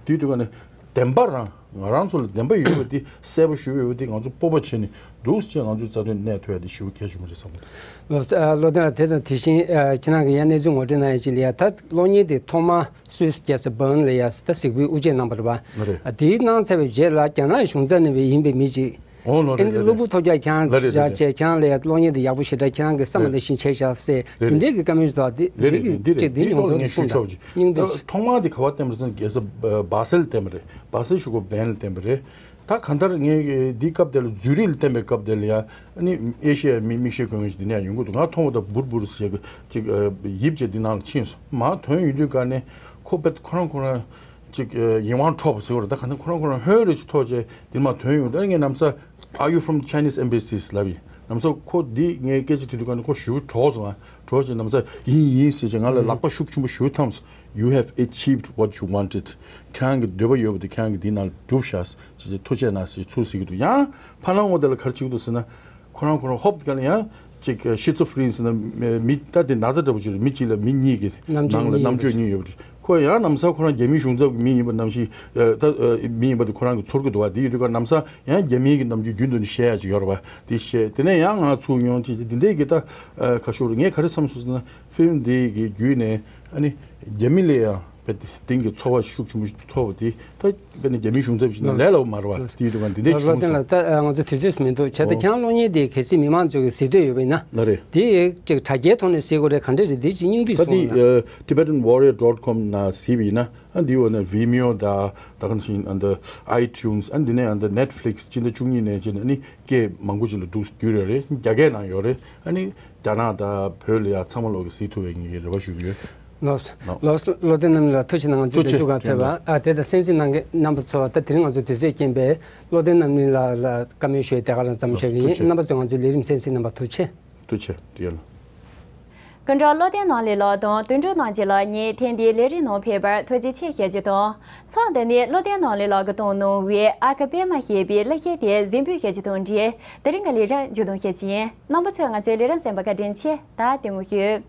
དེའི་དུས་ཀ་ནས་བདེན་པ་རང་ང་རང་ཚོ་ལ་བདེན་པ་ཡོད་པ་འདི་གསལ་པོ་ཞུ་ཡོད་པ་འདི་ང་ཚོ་སྤོབས་པ་བྱས་ནས་འདུག་སེ་བྱས་ང་ཚོའི་རྩ་དོན་གནས་ཐུབ་ཡ་འདི་ཞེ་པོ་གལ་ཆེན་པོ་རེད་བསམ་གྱི་འདུག་ལགས་སོ། ཨ། བློ་བསྟན་ལགས། དེ་དང་དེ་བཞིན་ཨ་ཁྱེད་རང་གིས་ཡང་གནས་ཚུལ་ངོ་སྤྲོད་གནང་ཡ་ཅིག་ལ་ཡ། ད་གློག་བརྙན་དེ་ཐོག་མར་སུད་སི་རྒྱལ་ས་བྷརན་ལ་ཡ་ད་གཟིགས་འབུལ་དབུ་འབྱེད་གནང་བ་རེད་པ། ལགས་རེད། ཨ། དེའི་གནང་ཚར་བའི་རྗེས་ལ་རྒྱ་ནག་གཞུང་རྩ་ནས་ཡིན་པའི་མི་ཅིག་ཨོ་ལགས་ཨེ་རེད། འདི་ལགས་གློ་རེད། བུར་ཐོལ་རྒྱག་ཁྱེད་རང་ལགས་རེད། རེད་རེད། བཞག་བྱས་ཁྱེད་རང་ལ་ཡ་གློག་བརྙན་དེ་ཡག་པོ་ཞེ་དྲག་ཁྱེད་རང་གིས་བསམ་པ་རེད། ནང་བཞིན་བྱས་བཞག་ཟེར། རེད་དེ་འདྲས་ཀྱི་བཀའ་མོལ་ཞིག་འདུག་དེ་རེད་འདི་རེད། འདི་གི་རེད། ཅིག་དེ་འདི་ཉོ་ཚོང་ངས་ཞུ་གསུངས་ཆོག་དང་ཅིག་སྙིང་ཨ། བསྡུས། ཐོག་མར་དེ་ག་པར་བསྟན་པ་རེད་ཟེར་ན་རྒྱལ་ས་ཨ་སྦ་སེལ་བསྟན་པ་རེད། སྦ་སེལ་གཞུང་གི་བྷརན་ལ་བསྟན་པ་རེད། ད་གང་ལྟར་ངས་འདི་སྐབས་དེ་ལ་ཛུ་རིག་ལ་བསྟན་པའི་སྐབས་དེ་ལ་ཡ་ཨ་ནི་ཨེ་ཤི་ཡའི་མི་མིག་ཤེལ་གྱོན་མཁན་ཞིག་འདི་ནས་ཡོང་གི་འདུག་ང་མཐོང་བ་དང་འབུར་འབུར་ཟེར་གི་ཅིག་ཨ་ཡིབ་བྱས་འདི་ནང་ལ་ཕྱིན་སོང་། མར་ཐོན་ཡོང་དུས་ག་ནས་ཁོ་པད་ཁོ་རང་ཁོ་རང་ཅིག་ཨ་ཡིད་དབང་འཕྲོག་པ་ཟེར་བ་རེད། ད་ག་ནས་ཁོ་རང་ཁོ་རང་ཧོན་རེ་ཅིག་ཐོགས་བྱས་འདི་མར་ཐོན་ཡོང་། ད་ངས་ནམ་ས་Are you from Chinese embassies? ལབ་ཡིན། ནམ་ས་ཁོ་འདི་ངས་སྐད་ཆ་དྲིས་དུས་ག་ནས་ཁོ་ཞེ་པོ་གྲོགས་སོང་ང་། གྲོགས་ཅིག་ནམ་ས་ཡིན་ཡིན་ཟེར་བྱས་ང་ལ་ལག་པ་ཤུགས་ཆེན་པོ་ཞེ་པོ་འཐམས་སོང་། You have achieved what you wanted. ཁྱེད་རང་གི་འདོད་པ་ཡོད་པ་དེ་ཁྱེད་རང་གིས་འདི་ནང་ལ་གྲུབ་ཤག་ཅེས་ཐུགས་རྗེ་གནང་ཟེར་ཚུར་ཟེར་གྱི་འདུག་ཡང་ཕ་ལང་བ་དེ་ལ་ག་རེ་བྱེད་ཀྱི་འདུག་ཟེར་ན། ཁོ་རང་ཁོ་རང་ཧོབ་དེ་ག་ལ་ཡང་ཅིག་ཤི་ཙོ་ཧྥི་རེན་ཟེར་ན་མི་ད་དེ་ན་ཚ་འདྲ་པོ་ཅིག་རེད། མི་གཅིག་ལ་མི་གཉིས་ཀྱི་ནམ་རྒྱུན་ནང་ལ་གཉིས་རྣམ་དཔྱོད་ཡོད་གཉིས་ཡོད་པ་རེད། ཁོ་ཡང་ནམ་ས་ཁོ་རང་རྒྱ་མིའི་གཞུང་ཚབ་ཀྱི་མི་ཡིན་པ་ནམ་ཞིག་ད་མི་ཡིན་པ་དེ་ཁོ་རང་གིས་ཚོར་གྱི་འདུག་བ། དེ་ཡོད་དུས་ཀ་ནམ་ས་ཡང་རྒྱ་མིའི་གི་ནམ་རྒྱུན་རྒྱུན་དུ་ནི་བཤད་ཡ་ཅིག་ཡོད་རེད་བ། དེ་བཤད་དེ་ནས་ཡང་ང་ཚུར་ཡོང་ཅིག་དེ་འདྲས་ཀྱི་ད་ཁ་ཤོར་ངས་ག་རེ་བསམ་སོང་ཟེར་ན། ཕིལམ་འདི་གི་བརྒྱུད་ནས་ཨ་ནི་རྒྱ་མི་ལ་ཡང་དཔེ་དེང་གི་ཚོར་བ་ཤུགས་ཆེན་པོ་ཐོབ་པ་དེ་ད་དཔེ་ནི་རྒྱ་མིའི་གཞུང་ཚབ་ཞིག་ནང་ལས་སླ་པོ་མ་རེད་བ། དེ་ཡིན་དུས་ང་འདི་འདྲས་ལགས་བློ་བསྟན་ལགས། ད་ང་ཚོ་དུས་ཚོད་མི་འདུག་བྱས་ད་ཁྱེད་རང་གློག་བརྙན་དེ་གལ་སྲིད་མི་མང་ཚོས་གཟིགས་འདོད་ཡོད་པ་ཡིན་ན། ལགས་རེད། དེ་ཅིག་དྲ་རྒྱའི་ཐོག་ནས་གཟིགས་དགོས་རེད། ག་འདྲས་རེད། དེ་ཅིག་སྙིང་བསྡུས་ད་གསུངས་དེ་ན། Tibetan Warrior dot com ནང་གཟིགས་པ་ཡིན་ན། ཨ་འདི་འོག་ནས་Vimeo དང་ད་ག་ནང་བཞིན་ཨ་འདི་iTunes། ཨ་འདི་ནས་ཨ་འདི་Netflix། སྤྱི་ཟླ་བཅུ་གཉིས་ནས་བྱས་ནས་ཨ་ནི་སྐད་མང་པོ་ཅིག་ལ་འདུག་བསྒྱུར་ཡོད་རེད། རྒྱ་སྐད་ནང་ཡོད་རེད། ཨ་ནི་རྒྱ་ནག་དང་བོད་ལ་ཡང་ཚང་མ་ལོག་གིས་གཟིགས་ཐུབ་པའི་ངེས་ཀྱི་རེ་བ་ཞུ་གི་ཡོད། ལགས་སོ། ལགས་སོ། བློ་བསྟན་རྣམ་གཉིས་ལགས་ཐུགས་རྗེ་གནང་། ང་ཚོའི་ཐུགས་རྗེ་ལས་ཞུགས་གང་ཐེབས་པ། ཨ་དེ་དང་གསན་གཟིགས་གནང་མཁན་རྣམ་པ་ཚོ་ད་དེ་རིང་ང་ཚོའི་དུས་ཚོད་རྐྱེན་པས་བློ་བསྟན་རྣམ་གཉིས་ལགས་ལ་བཀའ་མོལ་ཞུ་ཡས་དེ་ག་རང་ཙམ་བཞག་གི་ཡིན། ཐུགས་རྗེ། རྣམ་པ་ཚོས་ང་ཚོའི་ལས་རིམ་གསན་གཟིགས་གནང་བར་ཐུགས་རྗེ་ཆེ། ཐུགས་རྗེ་ཆེ། ཡོད་ལ། སྐུ་ངོ་བློ་བསྟན་རྣམ་གཉིས་ལགས་དང་དོན་གྲུབ་རྣམ་རྒྱལ་ལགས་གཉིས་ཐེངས་འདིའི་ལས་རིམ་ནང་ཕེབས་པར་ཐུགས་རྗེ་ཆེ་ཞུ་རྒྱུ་དང་། ཚོགས་འདུ་ནི་བློ་བསྟན་རྣམ་གཉིས་ལགས་ཀྱིས་བཏང་གནང་བའི་ཨ་ཁུ་པད་མ་ཞེས་པའི་གླུ་གཞས་དེ་གཟིགས་འབུལ་ཞུ་རྒྱུ་དང་འབྲེལ་དེ་རིང་གི་ལས་རིམ་མཇུག་བསྡོམས་ཞུ་རྒྱུ་ཡིན། རྣམ་པ་ཚོས་ང་ཚོའི་ལས་རིམ་གསན་པར་བཀའ་དྲིན་ཆེ། ད་ལྟད་མོ་ཞུ།